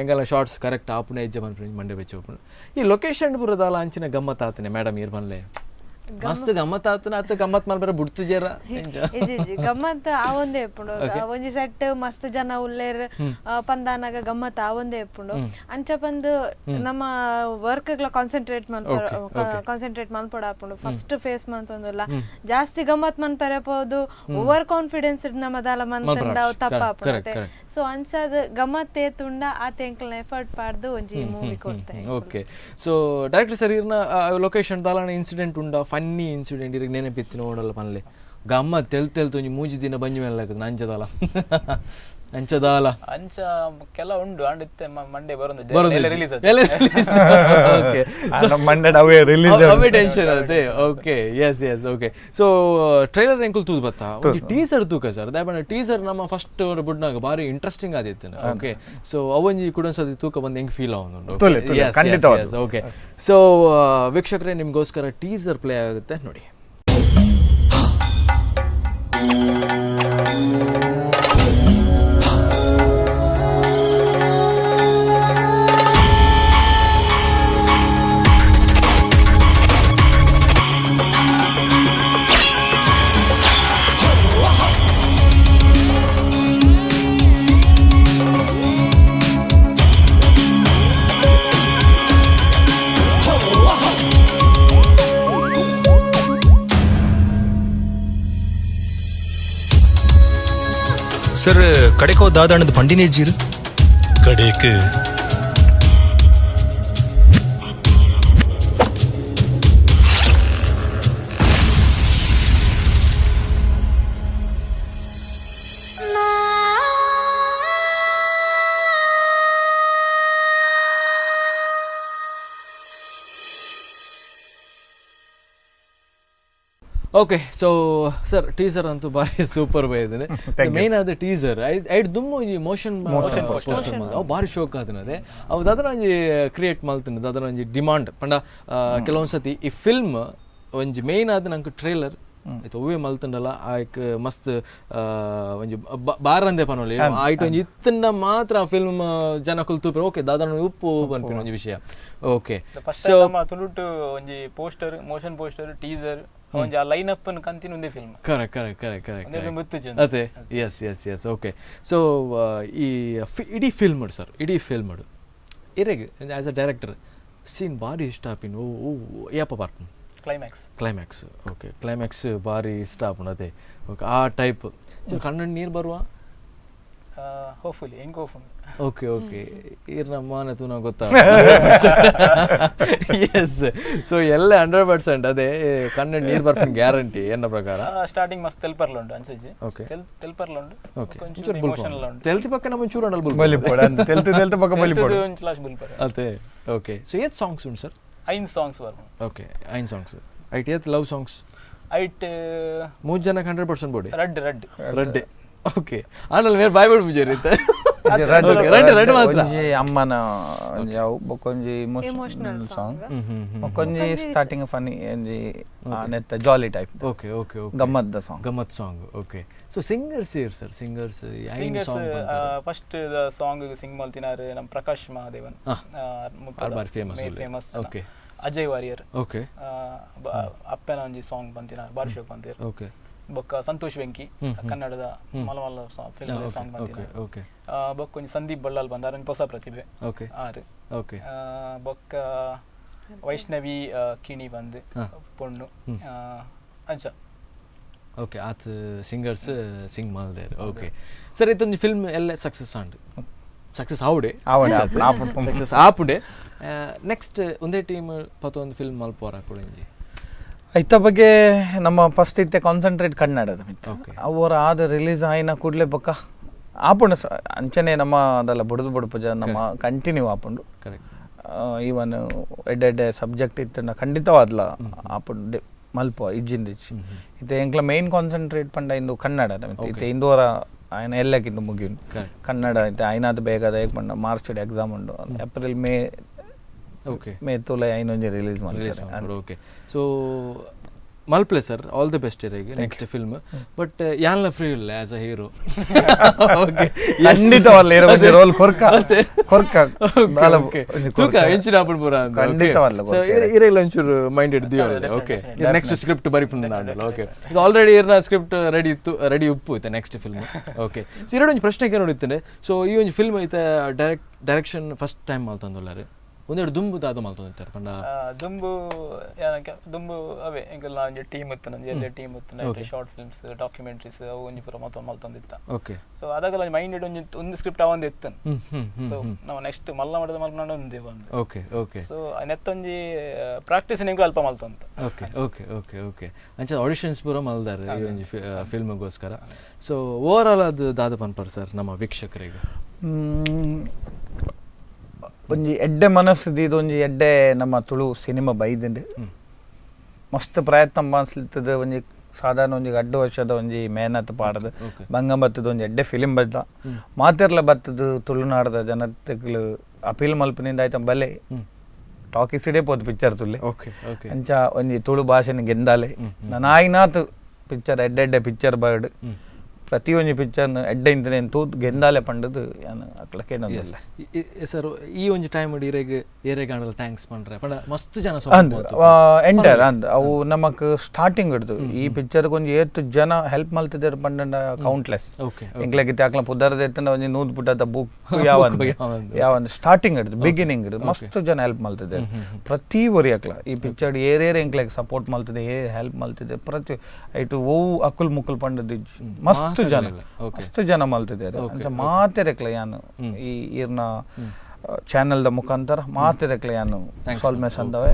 ಎಂಗಲ ಶಾರ್ಟ್ಸ್ ಕರೆಕ್ಟ್ ಆಪುನ ಹೆಜ್ಜೆ ಮನ್ಪುನ ಮಂಡೆ ಬೆಚ್ಚ ಉಪ್ಪುನ ಈ ಲೊಕೇಶನ್ ಪೂರ ದಾಲ ಅಂಚಿನ ಗಮ್ಮತ್ ಆತನೆ ಮೇಡಮ್ ಇರ್ ಪನ್ಲೆ ಮಸ್ತ್ ಗಮ್ಮತ್ ಆತನ ಅತ್ತ ಗಮ್ಮತ್ ಮಲ್ಪರೆ ಬುಡ್ತು ಜೇರ ಇಜ್ಜಿ ಇಜ್ಜಿ ಗಮ್ಮತ್ ಆವೊಂದೇ ಇಪ್ಪುಂಡು. ಒಂಜಿ ಸೆಟ್ ಮಸ್ತ್ ಜನ ಉಲ್ಲೇರ್ ಪಂದಾನಾಗ ಗಮ್ಮತ್ ಆವೊಂದೇ ಇಪ್ಪುಂಡು. ಅಂಚ ಪಂದು ನಮ್ಮ ವರ್ಕ್ ಗ್ಲ ಕಾನ್ಸಂಟ್ರೇಟ್ ಕಾನ್ಸಂಟ್ರೇಟ್ ಮಲ್ಪೊಡು ಆಪುಂಡು. ಫಸ್ಟ್ ಫೇಸ್ ಮಂತೊಂದುಲ್ಲ ಜಾಸ್ತಿ ಗಮ್ಮತ್ ಮನ್ಪರೆ ಪೋದು ಓವರ್ ಕಾನ್ಫಿಡೆನ್ಸ್ ನಮ್ಮ ದಾಲ ಮಂತಂಡ ಅವು ತಪ್ಪಾಪುಂಡು. ಸೊ ಅಂಚಾದ ಗಮ್ಮತ್ ಏತುಂಡ ಆತ ಎಂಕಲ್ನ ಎಫರ್ಟ್ ಪಾಡ್ದು ಒಂಜಿ ಮೂವಿ ಕೊಡ್ತೆ. ಓಕೆ, ಸೊ ಡೈರೆಕ್ಟರ್ ಸರ್ ಇರ್ನ ಲೊಕೇಶನ್ ದಾಲನ ಇನ್ಸಿಡೆಂಟ್ ಉಂಡ ಫನ್ನಿ ಇನ್ಸಿಡೆಂಟ್ ಇರಿಗೆ ನೆನಪಿತ್ತು ನೋಡಲ್ಲ ಪನ್ಲೆ ಗಮ್ಮತ್ ತೆಲ್ ತೆಲ್ ಒಂಜಿ ಮೂಜಿ ದಿನ ಬಂಜಿ ಮೇಲೆ ಆಗ್ತದೆ ಅಂಚದಾಲ ಅಂಚದಾಲ ಅಂಚ ಕೆಲ ಉಂಡು ಅಂಡ್ ಇತ್ತೆ ಮಂಡೇ ಬರೋದು ರಿಲೀಸ್ ರಿಲೀಸ್. ಓಕೆ, ಮಂಡೇ ಅವೇ ರಿಲೀಸ್ ಅವೇ ಟೆನ್ಷನ್ ಅದೇ. Okay, yes yes okay. So trailer ಎಂಕುಲ್ ತೂದು ಬತ್ತಾ ಒಂಜಿ ಟೀಸರ್ ತೂಕ ಸರ್ ದಾಯಪಂಡ ಟೀಸರ್ ನಮ್ಮ ಫಸ್ಟ್ ಬುಡ್ನಾಗ ಬಾರಿ ಇಂಟ್ರೆಸ್ಟಿಂಗ್ ಆದಿತ್ತು. ಓಕೆ, ಸೊ ಅವೊಂಜಿ ಕೂಡ ಒಂದ್ಸತಿ ತೂಕ ಬಂದು ಹೆಂಗೆ ಫೀಲ್ ಆವೊಂದುಂಡು. ಓಕೆ, ಸೊ ವೀಕ್ಷಕರೇ ನಿಮಗೋಸ್ಕರ ಟೀಸರ್ ಪ್ಲೇ ಆಗುತ್ತೆ ನೋಡಿ. ಸರ್ ಕಡೆಕೋ ದಾದಾಣದ ಪಂಡಿನೇಜೀರು ಕಡೆಕ್ Okay, so sir teaser ಅಂತೂ ಭಾರಿ ಸೂಪರ್ ಬೈದಿದೆ. ಮೇನ್ ಆದ ಟೀಸರ್ ಐಡ್ ದುಮ್ಮು ಈ ಮೋಷನ್ ಪೋಸ್ಟರ್ ಅವು ಭಾರಿ ಶೋಕ್ ಆತನದೆ. ಅವು ದಾದನ ಒಂಜಿ ಕ್ರಿಯೇಟ್ ಮಲ್ತನ ದಾದನ ಒಂಜಿ ಡಿಮಾಂಡ್ ಪಂಡ ಕೆಲವೊಂದು ಸತಿ ಈ ಫಿಲ್ಮ್ ಒಂಜಿ ಮೇನ್ ಆದ ನಂಗೆ ಟ್ರೇಲರ್ ಆಯ್ತು ಒವ್ವೇ ಮಲ್ತಂಡಲ್ಲ ಆಯ್ಕ್ ಮಸ್ತ್ ಒಂಜಿ ಬಾರಂದೆ ಪನೊಲಿ ಆಯ್ತು ಒಂಜಿ ಇತ್ತಂಡ ಮಾತ್ರ ಆ ಫಿಲ್ಮ್ ಜನಕುಲು ತೂಪೆ ಓಕೆ ದಾದನ ಉಪ್ಪು ಪನ್ಪಿನ ಒಂಜಿ ವಿಷಯ. ಓಕೆ, ಸೊ ತುಳುಟು ಒಂಜಿ ಪೋಸ್ಟರ್, ಮೋಷನ್ ಪೋಸ್ಟರ್, ಟೀಸರ್ ಒಂಜಿ ಆ ಲೈನ್ ಅಪ್ ಅನ್ನು ಕಂತಿನ ಒಂದೇ film. Correct correct correct correct ಅದೇ yes yes yes. Okay, so ಈ ಇಡೀ ಫಿಲ್ಮ್ ಸರ್, ಇಡೀ ಫಿಲ್ಮ್ ಇರೆಗ್ ಆಸ್ ಅ ಡೈರೆಕ್ಟರ್ ಸೀನ್ ಭಾರಿ ಇಷ್ಟ ಆಪಿನ ಓ ಓ ಯಾಪ ಪಾರ್ಪುಂಡು ಕ್ಲೈಮ್ಯಾಕ್ಸ್. ಕ್ಲೈಮ್ಯಾಕ್ಸ್, ಓಕೆ, ಕ್ಲೈಮ್ಯಾಕ್ಸ್ ಭಾರಿ ಇಷ್ಟ ಆಪುಂಡು ಅದೇ. ಓಕೆ, ಆ ಟೈಪ್ ಕಣ್ಣು ನೀರು ಬರುವ ಹೋಪ್ಫುಲಿ ಹೆಂಗೆ ಹೋಗ್ಫುಲ್. ಓಕೆ ಓಕೆ, ಇರ್ ನಮ್ಮ ತೂನ ಗೊತ್ತಾ. ಎಸ್, ಸೊ ಎಲ್ಲ 100% ಅದೇ ಕಣ್ಣು ನೀರು ಬರ್ಪುಂಡು ಗ್ಯಾರಂಟಿ ಎನ್ನ ಪ್ರಕಾರ. ಸ್ಟಾರ್ಟಿಂಗ್ ಮಸ್ತ್ ತೆಲ್ಪರ್ಲ ಉಂಟು ಅನ್ಸಜ್ಜಿ. ಓಕೆ, ತೆಲ್ಪರ್ಲ ಉಂಟು. ಓಕೆ, ಒಂಚೂರು ಇಮೋಷನಲ್ ಉಂಟು. ತೆಲ್ತಿ ಪಕ್ಕ ನಮ್ಮ ಒಂಚೂರು ಅಂಡಲ್ ಬುಲ್ ಬಲಿಪೋಡು ಅಂತ ತೆಲ್ತಿ ತೆಲ್ತಿ ಪಕ್ಕ ಬಲಿಪೋಡು ಒಂಚು ಲಾಸ್ಟ್ ಬುಲ್ಪರ ಅದೇ. ಓಕೆ, ಸೊ ಏತ್ ಸಾಂಗ್ಸ್ ಉಂಟು ಸರ್? 5 ಸಾಂಗ್ಸ್ ಬರ್ಪುಂಡು. Okay, 5 songs. ಐಟ್ ಏತ್ ಲವ್ ಸಾಂಗ್ಸ್? ಐಟ್ 3 ಜನಕ್ಕೆ 100% ಬೋಡಿ ರಡ್ಡ್ ರಡ್ಡ್ ರಡ್ಡೆ. ಓಕೆ, ಆಮೇಲೆ ಬೇರೆ ಬಾಯ್ ಬಿಡು ಪೂಜಾರಿ ರಡ್ಡ್ ರಡ್ಡ್ ಮಾತ್ರ. ಒಂಜಿ ಅಮ್ಮನ ಒಂಜಿ ಅವು ಬೊಕ್ಕೊಂಜಿ ಇಮೋಷನಲ್ ಸಾಂಗ್, ಬೊಕ್ಕೊಂಜಿ ಸ್ಟಾರ್ಟಿಂಗ್ ಫನಿ ಒಂಜಿ ನೆತ್ತ ಜಾಲಿ ಟೈಪ್. ಓಕೆ ಓಕೆ, ಗಮ್ಮತ್ದ ಸಾಂಗ್, ಗಮ್ಮತ್ ಸಾಂಗ್. ಓಕೆ, ಸೊ ಸಿಂಗರ್ಸ್ ಇರ್ sir? Singers singers first the song sing ಮಲ್ತಿನಾರ್ ನಮ್ಮ Prakash Mahadevan, famous famous. Okay, Ajay Warrier. Okay, ಅಪ್ಪನ ಒಂಜಿ ಸಾಂಗ್ ಬಂತಿನಾರ್ ಬಾರಿ ಶೋಕ್ ಬಂತೀರ್. ಓಕೆ, ಬೊಕ್ಕ ಸಂತೋಷ್ ವೆಂಕಿ ಕನ್ನಡದ ಮಲ ಮಲ್ಲ ಫಿಲ್ಮ್ ಸಾಂಗ್ ಬಂತಿನಾರ್. ಓಕೆ, ಬೊಕ್ಕ ಒಂಜಿ ಸಂದೀಪ್ ಬಳ್ಳಾಲ್ ಬಂದಾರ, ಒಂಜಿ ಹೊಸ ಪ್ರತಿಭೆ. ಓಕೆ, ಆರು. ಓಕೆ, ಬೊಕ್ಕ ವೈಷ್ಣವಿ ಕಿಣಿ ಬಂದು ಪೊಣ್ಣು ಅಂಚ. ಓಕೆ, ಆತ್ ಸಿಂಗರ್ಸ್ ಸಿಂಗ್ ಮಲ್ದೇರ್. ಓಕೆ ಸರ್, ಇದೊಂದು ಫಿಲ್ಮ್ ಎಲ್ಲ ಸಕ್ಸಸ್ ಆಂಡ್ ಸಕ್ಸಸ್ ಆವುಡೆ ಸಕ್ಸಸ್ ಆಪುಡೆ. ನೆಕ್ಸ್ಟ್ ಒಂದೇ ಟೀಮ್ ಪತ್ತೊಂದು ಫಿಲ್ಮ್ ಮಲ್ಪೋರ ಕೊಡಂಜಿ ಐತ ಬಗ್ಗೆ ನಮ್ಮ ಫಸ್ಟ್ ಇತ್ತೆ ಕಾನ್ಸಂಟ್ರೇಟ್ ಕನ್ನಡದ ಮಿತ್ತು. ಅವರ ಆದ ರಿಲೀಸ್ ಆಯಿನ ಕೂಡಲೇ ಬೊಕ್ಕ ಆಪುಂಡು ಅಂಚನೆ ನಮ್ಮ ಅದೆಲ್ಲ ಬುಡುದು ಬುಡುಪುಜ ನಮ್ಮ ಕಂಟಿನ್ಯೂ ಆಪುಂಡು. ಕರೆಕ್ಟ್, ಈವನ್ ಎಡ್ಡೆ ಎಡ್ಡೆ ಸಬ್ಜೆಕ್ಟ್ ಇತ್ತು ಖಂಡಿತವಾದ್ಲ ಆಪುಂಡು ಮಲ್ಪ ಇಜ್ಜಿಂದಿಚ್ಚಿ. ಇತ್ತೆ ಎಂಕ್ಲ ಮೇನ್ ಕಾನ್ಸಂಟ್ರೇಟ್ ಪಂಡ ಇಂದು ಕನ್ನಡದ ಮಿತ್ತು. ಇತ್ತೆ ಇಂದೋರ ఆయన ಎಲ್ಲಕ್ಕಿಂತ ಮುಗಿಯುಂಡು ಕನ್ನಡ ಐತೆ ಐನಾದ ಬೇಗ ಏಕ್ ಪಂಡ ಮಾರ್ಚ್ ಎಕ್ಸಾಮ್ ಉಂಡು, ಏಪ್ರಿಲ್ ಮೇ. ಓಕೆ, ಮೇ ತುಲೆ ಐನೊಂಜಿ ರಿಲೀಸ್ ಮಾಡ್ತಾರೆ. ಓಕೆ, ಸೊ ಮಲ್ಪ್ಲೆ ಸರ್, ಆಲ್ the best ಇರಗೆ ನೆಕ್ಸ್ಟ್ ಫಿಲ್ಮ್. ಬಟ್ ಯಾನ್ಲ ಫ್ರೀ ಇಲ್ಲ ಆಸ್ ಅ ಹೀರೋ. ಓಕೆ, ಖಂಡಿತವಲ್ಲ ಇರೋ ಒಂಜಿ ರೋಲ್ ಕೊರ್ಕ ಕೊರ್ಕ ತೂಕ ಎಂಚಿನ ಆಪುಂಡು ಪೂರ ಅಂತ. ಖಂಡಿತವಲ್ಲ ಸೊ ಇರೆಲ್ಲ ಒಂಚೂರು ಮೈಂಡೆಡ್ ದಿಯೋಲ್ಲ. ಓಕೆ, ನೆಕ್ಸ್ಟ್ ಸ್ಕ್ರಿಪ್ಟ್ ಬರಿಪುಂಡು ಆಂಡಲ್ಲ. ಓಕೆ, ಇದು ಆಲ್ರೆಡಿ ಇರ್ನ ಸ್ಕ್ರಿಪ್ಟ್ ರೆಡಿ ಇತ್ತು, ರೆಡಿ ಉಪ್ಪು ಇತ್ತೆ ನೆಕ್ಸ್ಟ್ ಫಿಲ್ಮ್. ಓಕೆ, ಸೊ ಎರಡು ಒಂಜಿ ಪ್ರಶ್ನೆ ನೋಡಿತ್ತೇನೆ. ಸೊ ಈ ಒಂಜಿ ಫಿಲ್ಮ್ ಐತೆ ಡೈರೆಕ್ಷನ್ ಫಸ್ಟ್ ಟೈಮ್ ಮಲ್ತಂದುಲ್ಲಾರೆ, ಒಂದೆರಡು ದುಂಬು ದಾದ ಮಲ್ತೊಂದಿತ್ತಾರೆ ಪಂಡ ದುಂಬು ದುಂಬು ಅವೇ ಎಂಕಲ್ನ ಒಂಜಿ ಟೀಮ್ ಇತ್ತು, ಒಂಜಿ ಎಲ್ಲ ಟೀಮ್ ಇತ್ತು, ಶಾರ್ಟ್ ಫಿಲ್ಮ್ಸ್ ಡಾಕ್ಯುಮೆಂಟ್ರೀಸ್ ಅವು ಒಂಜಿ ಪೂರ ಮಲ್ತೊಂದು ಮಲ್ತೊಂದಿತ್ತ. ಓಕೆ, ಸೊ ಅದಾಗಲ ಒಂಜಿ ಮೈಂಡೆಡ್ ಒಂಜಿ ಒಂದು ಸ್ಕ್ರಿಪ್ಟ್ ಅವಂದು ಇತ್ತು. ಸೊ ನಾವು ನೆಕ್ಸ್ಟ್ ಮಲ್ಲ ಮಾಡದ ಮಲ್ಪನಾಂಡ ಒಂದೇ ಬಂದು. ಓಕೆ ಓಕೆ, ಸೊ ನೆತ್ತೊಂಜಿ ಪ್ರಾಕ್ಟೀಸ್ ನಿಂಗೆ ಅಲ್ಪ ಮಲ್ತೊಂತ. ಓಕೆ ಓಕೆ ಓಕೆ ಓಕೆ, ಅಂಚ ಆಡಿಷನ್ಸ್ ಪೂರ ಮಲ್ದಾರೆ ಈ ಒಂಜಿ ಫಿಲ್ಮ್ಗೋಸ್ಕರ. ಸೊ ಓವರ್ ಆಲ್ ಅದು ದಾದ ಪನ್ಪರ್ ಸರ್ ನಮ್ಮ ವೀಕ್ಷಕರಿಗೆ? ಒಂಜಿ ಎಡ್ಡೆ ಮನಸ್ಸು ದೀದ್ ಒಂಜಿ ಎಡ್ಡೆ ನಮ್ಮ ತುಳು ಸಿನಿಮಾ ಬೈದುಂಡು. ಮಸ್ತ್ ಪ್ರಯತ್ನ ಮನ್ಸ್ಲಿತ್ತದ ಒಂಜಿ ಸಾಧಾರಣ ಒಂಜಿ 2 ವರ್ಷದ ಒಂಜಿ ಮೇಹನತ್ ಪಾಡದು ಬಂಗ ಬತ್ತದ ಒಂಜಿ ಎಡ್ಡೆ ಫಿಲಿಮ್ ಬತ್ತ ಮಾತೆರ್ಲ ಬತ್ತದ ತುಳುನಾಡದ ಜನತೆಗಳು ಅಪೀಲ್ ಮಲ್ಪನಿಂದ ಆಯ್ತ ಬಲೆ ಟಾಕೀಸ್ ಇಡೇ ಪೋದು ಪಿಕ್ಚರ್ ತುಳ್ಳಿ. ಅಂಚ ಒಂಜಿ ತುಳು ಭಾಷೆನ ಗೆಂದಾಲೆ ನಾನಾಯ್ನಾತ್ ಪಿಕ್ಚರ್ ಎಡ್ಡೆ ಎಡ್ಡೆ ಪಿಕ್ಚರ್ ಬರ್ಡ್ ಪ್ರತಿಯೊಂಜಿ ಪಿಕ್ಚರ್ನ ಎಡ್ಡೆ ಇಂತನೆ ತೂತ್ ಗೆಂದಾಲೆ ಪಂಡದು ಯಾನ್ ಅಕ್ಲ ಕೇನೊಂದುಲ್ಲೆ. ಸರ್ ಈ ಒಂಜಿ ಟೈಮ್ ಇರೆಗ್ ಏರೆಗ್ ಆಂಡಲ thanks ಪಂಡ್ರೆ ಪಂಡ ಮಸ್ತ್ ಜನ ಅಂದ್ ಎಂಟರ್ ಅಂದ್ ಅವು ನಮಕ್ ಸ್ಟಾರ್ಟಿಂಗ್ ಹಿಡ್ದು ಈ ಪಿಕ್ಚರ್ ಒಂಜಿ ಏತ್ ಜನ ಹೆಲ್ಪ್ ಮಲ್ತಿದ್ದೇರು ಪಂಡಂಡ ಕೌಂಟ್ಲೆಸ್. ಎಂಕ್ಲೆಗ್ ಇತ್ತೆ ಅಕ್ಲ ಪುದರ್ದ ಎತ್ತಂಡ ಒಂಜಿ 100 ಪುಟದ ಬುಕ್ ಯಾವಂದ್ ಯಾವಂದ್ ಸ್ಟಾರ್ಟಿಂಗ್ ಹಿಡ್ದು ಬಿಗಿನಿಂಗ್ ಹಿಡ್ದು ಮಸ್ತ್ ಜನ ಹೆಲ್ಪ್ ಮಲ್ತಿದ್ದೇರು ಪ್ರತಿ ಒರಿ ಅಕ್ಲ ಈ ಪಿಕ್ಚರ್ ಏರೇರ್ ಎಂಕ್ಲೆಗ್ ಸಪೋರ್ಟ್ ಮಲ್ತಿದೆ ಏರ್ ಹೆಲ್ಪ್ ಮಲ್ತಿದೆ ಪ್ರತಿ ಐಟು ಓ ಅಕುಲ್ ಮುಕುಲ್ ಪಂಡದು ಮಸ್ತ್ ಜನ ಮಸ್ತ್ ಜನ ಮಲ್ತಿದ್ದಾರೆ ಅಂತ ಮಾತೆರೆಕ್ಲ ಯಾನು ಈ ಇರ್ನ ಚಾನೆಲ್ the ಮುಖಾಂತರ ಮಾತೆರೆಕ್ಲ ಯಾನು ಸಾಲ್ಮೆ ಸಂದವೆ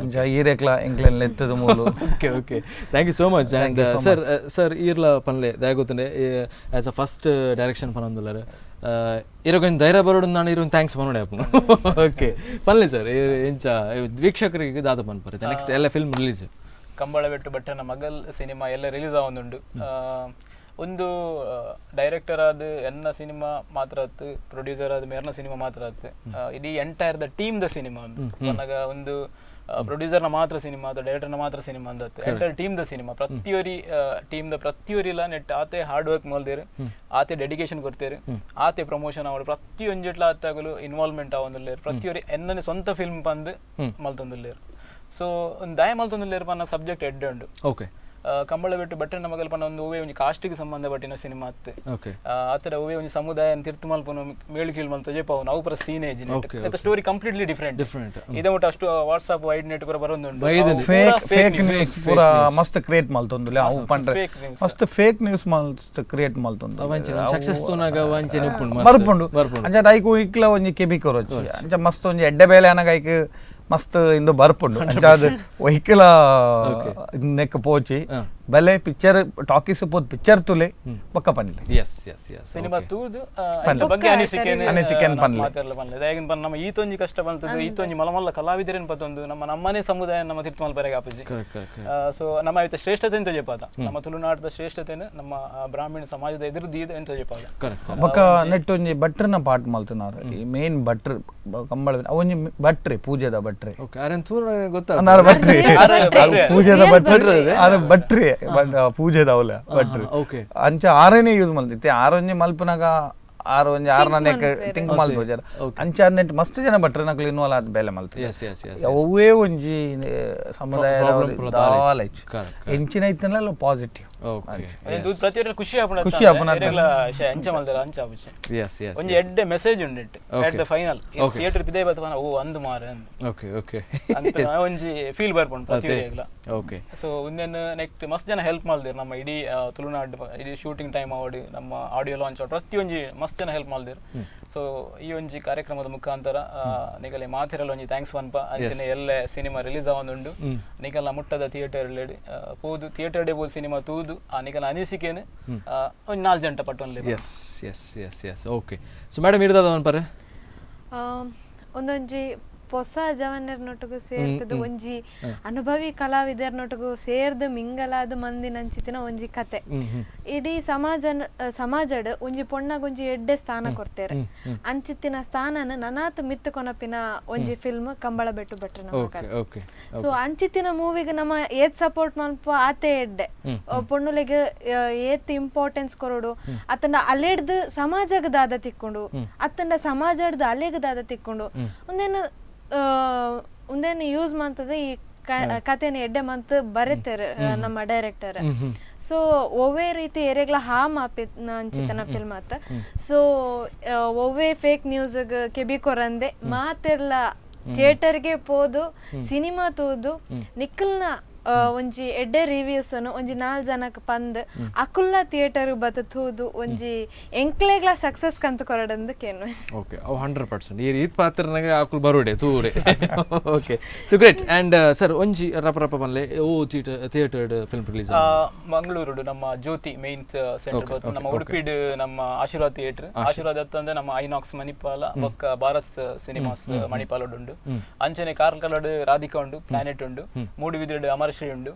ಅಂಚ ಈರೆಕ್ಲ ಎಂಕ್ಲೆನ್ ಲೆತ್ತದ ಮೂಲು. Okay okay, thank you so much. And sir sir ಈರ್ಲ ಪನ್ಲೆ ದಯಗೊತ್ತುಂಡೆ ಆಸ್ ಅ ಫಸ್ಟ್ ಡೈರೆಕ್ಷನ್ ಪನೊಂದುಲ್ಲಾರ್ ಇರಗೊಂಜಿ ಧೈರ್ಯ ಬರೋಡು ನಾನು ಇರೊಂದು thanks ಪನೊಡೆ ಆಪುಂಡು. ಓಕೆ ಪನ್ಲೆ ಸರ್, ಎಂಚ ವೀಕ್ಷಕರಿಗೆ ದಾದ ಪನ್ಪರ್ ನೆಕ್ಸ್ಟ್ ಎಲ್ಲ ಫಿಲ್ಮ್ ರಿಲೀಸ್? Kambalabettu ಬಟ್ಟನ ಮಗಲ್ ಸಿನಿಮಾ ಎಲ್ಲ ರಿಲೀಸ್ ಆವೊಂದುಂಡು. ಒಂದು ಡೈರೆಕ್ಟರ್ ಆದ ಎನ್ನ ಸಿನಿಮಾ ಮಾತ್ರ ಆತು, ಪ್ರೊಡ್ಯೂಸರ್ ಆದ ಮೇರ್ನ ಸಿನಿಮಾ ಮಾತ್ರ ಆತು, ಇಡೀ entire the team the cinema ಒಂದು. ಪನ್ನಗ ಒಂದು ಪ್ರೊಡ್ಯೂಸರ್ನ ಮಾತ್ರ ಸಿನಿಮಾ ಅಥವಾ ಡೈರೆಕ್ಟರ್ನ ಮಾತ್ರ ಸಿನಿಮಾ ಅಂದತ್ತು, entire team the cinema. ಪ್ರತಿಯೊರಿ team the ಪ್ರತಿಯೊರಿಲ net ಆತೆ ಹಾರ್ಡ್ ವರ್ಕ್ ಮಲ್ದೇರು, ಆತೆ ಡೆಡಿಕೇಶನ್ ಕೊಡ್ತೇರು, ಆತೆ ಪ್ರಮೋಷನ್ ಅವಳು ಪ್ರತಿಯೊಂಜಿಟ್ಲ ಆತಾಗಲು ಇನ್ವಾಲ್ವ್ಮೆಂಟ್ ಆವೊಂದುಲ್ಲೇರು. ಪ್ರತಿಯೊರಿ ಎನ್ನನೆ ಸ್ವಂತ ಫಿಲ್ಮ್ ಪಂದ್ ಮಲ್ತೊಂದುಲ್ಲೇರು. ಸೊ ಒಂದು ದಯ ಮಲ್ತೊಂದುಲ್ಲೇರು ಪನ್ನ ಸಬ್ಜೆಕ್ಟ್ ಎಡ್ಡೆ ಉಂಡು. ಓಕೆ, ಕಂಬಳಬೆಟ್ಟು ಬಟ್ಟನ ಮಗಲ್ ಪನ್ನ ಒಂದು ಒವ್ವೇ ಒಂಜಿ ಕಾಸ್ಟಿಗೆ ಸಂಬಂಧಪಟ್ಟಿನ ಸಿನಿಮಾ ಅತ್ತು. ಆತರ ಒವ್ವೇ ಒಂಜಿ ಸಮುದಾಯ ತಿರ್ತು ಮಲ್ಪುನು ಮೇಳು ಕೀಳು ಮಲ್ತ ಜೆಪಾವು ಅವು ಪೂರ ಸೀನೇಜ್ story completely different different. ಇದ ಮುಟ್ಟ ಅಷ್ಟು WhatsApp wide net ಪೂರ ಬರೊಂದುಂಡು. Fake fake news ಪೂರ ಮಸ್ತ್ ಕ್ರಿಯೇಟ್ ಮಲ್ತೊಂದುಲ್ಲೆ ಅವು ಪಂಡ್ರೆ ಮಸ್ತ್ ಫೇಕ್ ನ್ಯೂಸ್ ಮಸ್ತ್ ಕ್ರಿಯೇಟ್ ಮಲ್ತೊಂದು ಸಕ್ಸಸ್ ತೂನಾಗ ವಂಚನೆ ಉಪ್ಪುಂಡು ಬರ್ಪುಂಡು. ಅಂಚ ಐಕು ಇಕ್ಲ ಒಂಜಿ ಕೆಬಿ ಕೊರೊಚ್ಚಿ ಅಂಚ ಮಸ್ತ್ ಒಂಜಿ ಎಡ್ಡೆ ಬೇಲೆ ಅನಗ ಐಕ್ ಮಸ್ತ್ ಇಂದು ಬರ್ಪುಂಡು. ಅಂಚಾದ ವೆಹಿಕಲ್ ನೆಕ್ ಪೋಚಿ ಬಲೆ ಪಿಕ್ಚರ್ ಟಾಕೀಸ್ ಪೋದ್ ಪಿಕ್ಚರ್ ತುಲೆ ಬೊಕ್ಕ ಪನ್ಲೆ. S S S cinema ತೂದು ಬಗ್ಗೆ ಅನಿಸಿಕೆನ್ ಪನ್ಲೆ ಮಾತೆರ್ಲ ಪನ್ಲೆ. ದಾಯೆಗ್ ಪಂಡ ನಮ್ಮ ಈತೊಂಜಿ ಕಷ್ಟ ಬಂತದ್ದು, ಈತೊಂಜಿ ಮಲ ಮಲ್ಲ ಕಲಾವಿದರೇನ್ ಪತ್ತೊಂದು ನಮ್ಮ ನಮ್ಮನೆ ಸಮುದಾಯ ನಮ್ಮ ತಿರ್ತು ಮಲ್ಪರೆಗೆ ಆಪುಜಿ. ಸೊ ನಮ್ಮ ಐತ ಶ್ರೇಷ್ಠತೆ ಎಂತ ಜೆಪಾದ, ನಮ್ಮ ತುಳುನಾಡದ ಶ್ರೇಷ್ಠತೆನ ನಮ್ಮ ಬ್ರಾಹ್ಮಣ ಸಮಾಜದ ಎದುರು ದೀದ ಎಂತ ಜೆಪಾದ. ಬೊಕ್ಕ ನೆಟ್ ಒಂಜಿ ಭಟ್ರನ ಪಾಠ ಮಲ್ತುನಾರ್, ಈ ಮೇನ್ ಭಟ್ರು ಕಂಬಳ ಒಂಜಿ ಭಟ್ರೆ ಪೂಜೆದ ಭಟ್ರೆ. ಓಕೆ, ಅರೆನ್ ತೂರ ಗೊತ್ತಾ ಭಟ್ರೆ ಪೂಜೆದ ಭಟ್ರೆ ಅರೆ ಭಟ್ರೆ ಪೂಜೆದ ಅವಲ ಭಟ್ರೆ. ಅಂಚ ಆರನೇ ಯೂಸ್ ಮಲ್ತಿತ್ತೆ. ಆರೊಂಜಿ ಮಲ್ಪನಾಗ ಆರು ಒಂಜಿ ಆರನೇ ತಿಂಕ್ ಮಲ್ಪುಜಾರ. ಅಂಚ ನೆಟ್ ಮಸ್ತ್ ಜನ ಭಟ್ರೆ ನಕಲು ಇನ್ವಾಲ್ವ್ ಆದ ಬೇಲೆ ಮಲ್ತ. ಅವೇ ಒಂಜಿ ಸಮುದಾಯ ಎಂಚಿನ ಇತ್ತಲ್ಲ ಪಾಸಿಟಿವ್ ಪ್ರತಿಯೊಂದು ಖುಷಿ ಆಪುಂಡು, ಖುಷಿ ಆಪುಂಡು. ಅಂಚ ಮಲ್ದರ ಅಂಚ ಆಪುಜಿ. ಒಂಜಿ ಎಡ್ಡೆ ಮೆಸೇಜ್ ಉಂಡು at the final theatre ಪಿದೆ ಬತ್ತವನ ಓ ಅಂದು ಮಾರೆ ಅಂದ್. ಓಕೆ ಓಕೆ ಅಂತ ಒಂಜಿ ಫೀಲ್ ಬರ್ಪುಂಡು ಪ್ರತಿಯೊರಿಗ್ಲ. ಓಕೆ, ಸೊ ಉಂದೆನ್ ನೆಕ್ಸ್ಟ್ ಮಸ್ತ್ ಜನ ಹೆಲ್ಪ್ ಮಲ್ದೇರ್ ನಮ್ಮ ಇಡೀ ತುಳುನಾಡು ಇಡೀ ಶೂಟಿಂಗ್ ಟೈಮ್ ಆವಡ್ ನಮ್ಮ ಆಡಿಯೋ ಲಾಂಚ್ ಆವಡ್ ಪ್ರತಿಯೊಂಜಿ ಮಸ್ತ್ ಜನ ಹೆಲ್ಪ್ ಮಲ್ದೇರ್. ಸೊ ಈ ಒಂಜಿ ಕಾರ್ಯಕ್ರಮದ ಮುಖಾಂತರ ನಿಗಲೆ ಮಾತಿರಲ್ಲ ಒಂಜಿ thanks ಪನ್ಪ. ಅಂಚನೆ ಎಲ್ಲ ಸಿನಿಮಾ ರಿಲೀಸ್ ಆವೊಂದುಂಡು, ನಿಗಲ್ನ ಮುಟ್ಟದ ಥಿಯೇಟರ್ ಪೋದು ಥಿಯೇಟರ್ ಡೇ ಪೋದು ಸಿನಿಮಾ ತೂದು ಆ ನಿಗಲ ಅನಿಸಿಕೆನು ಒಂಜಿ 4 ಜಂಟ ಪಟ್ಟೊನ್ಲೆ. Yes yes yes yes okay. So madam ಇರ್ದದ ಪನ್ಪರೆ ಒಂದೊಂಜಿ ಹೊಸ ಜವನರ್ನೊಟ್ಟಿಗೂ ಸೇರ್ತದ ಒಂಜಿ ಅನುಭವಿ ಕಲಾವಿದರ್ನೊಟ್ಟಿಗೂ ಸೇರ್ದು ಮಿಂಗಲಾದ ಮಂದಿನಂಚಿತಿನ ಒಂಜಿ ಕತೆ. ಇಡೀ ಸಮಾಜಡ್ ಒಂಜಿ ಪೊಣ್ಣಗೊಂಜಿ ಎಡ್ಡೆ ಸ್ಥಾನ ಕೊಡ್ತೇರೆ. ಅಂಚಿತ್ತಿನ ಸ್ಥಾನನ ನನಾತ್ ಮಿತ್ತು ಕೊನಪಿನ ಒಂಜಿ ಫಿಲ್ಮ್ ಕಂಬಳಬೆಟ್ಟು ಭಟ್ರನ ಮಗಲ್. ಸೊ ಅಂಚಿತ್ತಿನ ಮೂವಿಗೆ ನಮ್ಮ ಏತ್ ಸಪೋರ್ಟ್ ಮಲ್ಪ ಆತೆ ಎಡ್ಡೆ ಪೊಣ್ಣುಲೆಗ್ ಏತ್ ಇಂಪಾರ್ಟೆನ್ಸ್ ಕೊರಡು ಅತ್ತಂಡ ಅಲೆಡ್ದು ಸಮಾಜಗ್ ದಾದ ತಿಕ್ಕೊಂಡು ಅತ್ತಂಡ ಸಮಾಜಡ್ದು ಅಲೆಗ್ ದಾದ ತಿಕ್ಕೊಂಡು ಒಂದೇನು ಒಂದೇನು ಯೂಸ್ ಮಾಡ್ತದೆ ಈ ಕಥೆನ ಎಡ್ಡೆ ಮಂತ್ ಬರೀತಾರೆ ನಮ್ಮ ಡೈರೆಕ್ಟರ್. ಸೊ ಒವ್ವೇ ರೀತಿ ಎರೆಗ್ಲ ಹಾಮ್ ಆಪಿ ಅಂಚಿತನ ಫಿಲ್ಮ್ ಆತ. ಸೊ ಒವ್ವೇ ಫೇಕ್ ನ್ಯೂಸ್ ಕೆಬಿ ಕೊರಂದೆ ಮಾತೆಲ್ಲ ಥಿಯೇಟರ್ಗೆ ಪೋದು ಸಿನಿಮಾ ತೂದು ನಿಕ್ಕಲ್ನ ಒಂಜಿ ಎಡ್ಡೆ ರಿವ್ಯೂಸ್ ಒಂಜಿ 4 ಜನಕ್ಕೆ ಪಂದ್ ಅಕುಲ್ನ ಥಿಯೇಟರ್ ಬತ್ತ ತೂದು ಒಂಜಿ ಎಂಕ್ಲೆಗ್ಲ ಸಕ್ಸಸ್ ಕಂತ ಕೊರಡಂದು ಕೇನ್ವೆ. ಓಕೆ, ಅವು 100% ಈ ರೀತಿ ಪಾತ್ರನಾಗ ಅಕುಲ್ ಬರೋಡೆ ತೂರೆ. Okay, so great. And sir ಒಂಜಿ ರಪ ರಪ ಪನ್ಲೆ ಓ theatre film release Mangaluru ನಮ್ಮ ಜ್ಯೋತಿ ಮೇನ್ ಸೆಂಟರ್, ನಮ್ಮ ಉಡುಪಿಡ್ ನಮ್ಮ ಆಶೀರ್ವಾದ್ ಥಿಯೇಟರ್, ಆಶೀರ್ವಾದ್ ಅತ್ತಂದ್ರೆ ನಮ್ಮ ಐನಾಕ್ಸ್ ಮಣಿಪಾಲ ಬೊಕ್ಕ ಭಾರತ್ ಸಿನಿಮಾಸ್ ಮಣಿಪಾಲ ಉಂಡು. ಅಂಚನೆ ಕಾರ್ಕಳಡ್ ರಾಧಿಕಾ ಉಂಡು, ಪ್ಲಾನೆಟ್ ಉಂಡು, ಮೂಡುಬಿದಿರೆಡ್ ಅಮರ ಉಂಡು,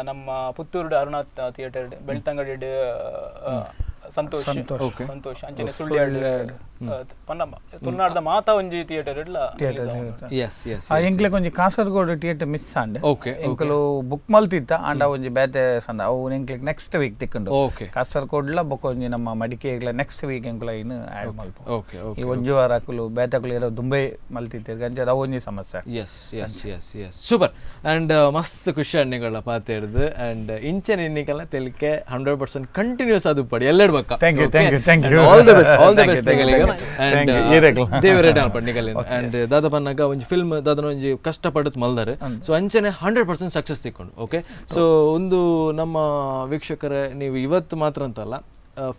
ನಮ್ಮ ಪುತ್ತೂರು ಅರುಣಾಥ್ ಥಿಯೇಟರ್, ಬೆಳ್ತಂಗಡಿ ಸಂತೋಷ್ ಸಂತೋಷ್, ಅಂಚನೆ ಸುಳ್ಯ ತುಳುನಾಡ್ದ ಮಾತಾ ಒಂಜಿ ಥಿಯೇಟರ್ ಇಡ್ಲ. ಎಂಕ್ಲೆಗ್ ಒಂಜಿ ಕಾಸರಗೋಡು ಥಿಯೇಟರ್ ಮಿಸ್ ಆಂಡ್. ಎಂಕಲು ಬುಕ್ ಮಲ್ತಿತ್ತ ಆಂಡ ಒಂಜಿ ಬೇತೆ ಸಂದ ಅವು ಎಂಕ್ಲೆಗ್ ನೆಕ್ಸ್ಟ್ ವೀಕ್ ತಿಕ್ಕುಂಡು. ಕಾಸರಗೋಡ್ಲ ಬೊಕ್ಕ ಒಂಜಿ ನಮ್ಮ ಮಡಿಕೇಗ್ಲ ನೆಕ್ಸ್ಟ್ ವೀಕ್ ಎಂಕುಲ ಇನ್ನು ಆಡ್ ಮಲ್ಪ. ಈ ಒಂಜಿ ವಾರ ಅಕುಲು ಬೇತೆಕುಲು ಇರೋ ದುಂಬೈ ಮಲ್ತಿತ್ತೇರ್ ಅಂಚ ಅವು ಒಂಜಿ ಸಮಸ್ಯೆ. Yes yes yes yes super. And ಮಸ್ತ್ ಖುಷಿ ಅಣ್ಣಿಗಳ ಪಾತೆರ್ದು ಅಂಡ್ ಇಂಚನೆ ಇನ್ನಿಕಲ್ಲ ತೆಲಿಕೆ 100% ಕಂಟಿನ್ಯೂಸ್ ಅದು ಪಡಿ ಎಲ್ಲೆಡ್ ಬಕ್ಕ. Thank you thank you thank you. All the best, all the best. And ದೇವರೇ ಪಂಡಿಗಲ್ಲಿ ಅಂಡ್ ದಾದ ಪನ್ನಾಗ ಒಂಜಿ ಫಿಲ್ಮ್ ದಾದನ ಒಂಜಿ ಕಷ್ಟಪಡುತ್ತ ಮಲ್ದಾರೆ. ಸೊ ಅಂಚನೆ 100% ಸಕ್ಸಸ್ ತಿಕ್ಕೊಂಡು. ಓಕೆ, ಸೊ ಒಂದು ನಮ್ಮ ವೀಕ್ಷಕರೇ ನೀವು ಇವತ್ತು ಮಾತ್ರ ಅಂತಲ್ಲ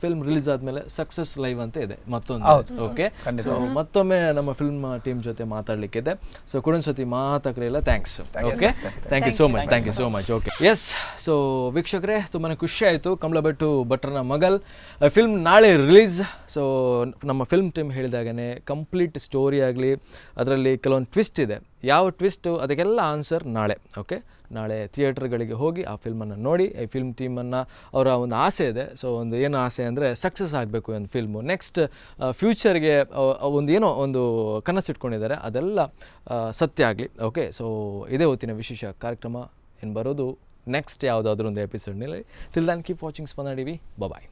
ಫಿಲ್ಮ್ ರಿಲೀಸ್ ಆದಮೇಲೆ ಸಕ್ಸಸ್ ಲೈವ್ ಅಂತ ಇದೆ ಮತ್ತೊಂದು. ಓಕೆ, ಸೊ ಮತ್ತೊಮ್ಮೆ ನಮ್ಮ ಫಿಲ್ಮ್ ಟೀಮ್ ಜೊತೆ ಮಾತಾಡಲಿಕ್ಕಿದೆ. ಸೊ ಕುಡೊಂದ್ಸತಿ ಮಾತಾಡಲಿಲ್ಲ, thanks. Okay, thank you so much, thank you so much. Okay, yes. So ವೀಕ್ಷಕರೇ, ತುಂಬಾ ಖುಷಿ ಆಯಿತು. ಕಂಬಳಬೆಟ್ಟು ಭಟ್ರನ ಮಗಲ್ ಫಿಲ್ಮ್ ನಾಳೆ ರಿಲೀಸ್. ಸೊ ನಮ್ಮ ಫಿಲ್ಮ್ ಟೀಮ್ ಹೇಳಿದಾಗೇ ಕಂಪ್ಲೀಟ್ ಸ್ಟೋರಿ ಆಗಲಿ, ಅದರಲ್ಲಿ ಕೆಲವೊಂದು ಟ್ವಿಸ್ಟ್ ಇದೆ. ಯಾವ ಟ್ವಿಸ್ಟು ಅದಕ್ಕೆಲ್ಲ ಆನ್ಸರ್ ನಾಳೆ. ಓಕೆ, ನಾಳೆ ಥಿಯೇಟ್ರ್ಗಳಿಗೆ ಹೋಗಿ ಆ ಫಿಲ್ಮನ್ನು ನೋಡಿ. ಈ ಫಿಲ್ಮ್ ಟೀಮನ್ನು ಅವರ ಒಂದು ಆಸೆ ಇದೆ. ಸೊ ಒಂದು ಏನು ಆಸೆ ಅಂದರೆ ಸಕ್ಸಸ್ ಆಗಬೇಕು ಒಂದು ಫಿಲ್ಮು, ನೆಕ್ಸ್ಟ್ ಫ್ಯೂಚರ್ಗೆ ಒಂದು ಏನೋ ಒಂದು ಕನಸಿಟ್ಕೊಂಡಿದ್ದಾರೆ, ಅದೆಲ್ಲ ಸತ್ಯ ಆಗಲಿ. ಓಕೆ, ಸೊ ಇದೇ ಹೊತ್ತಿನ ವಿಶೇಷ ಕಾರ್ಯಕ್ರಮ. ಇನ್ನು ಬರೋದು ನೆಕ್ಸ್ಟ್ ಯಾವುದಾದ್ರೂ ಒಂದು ಎಪಿಸೋಡ್ನಲ್ಲಿ. Till then keep watching Spandana TV. Bye.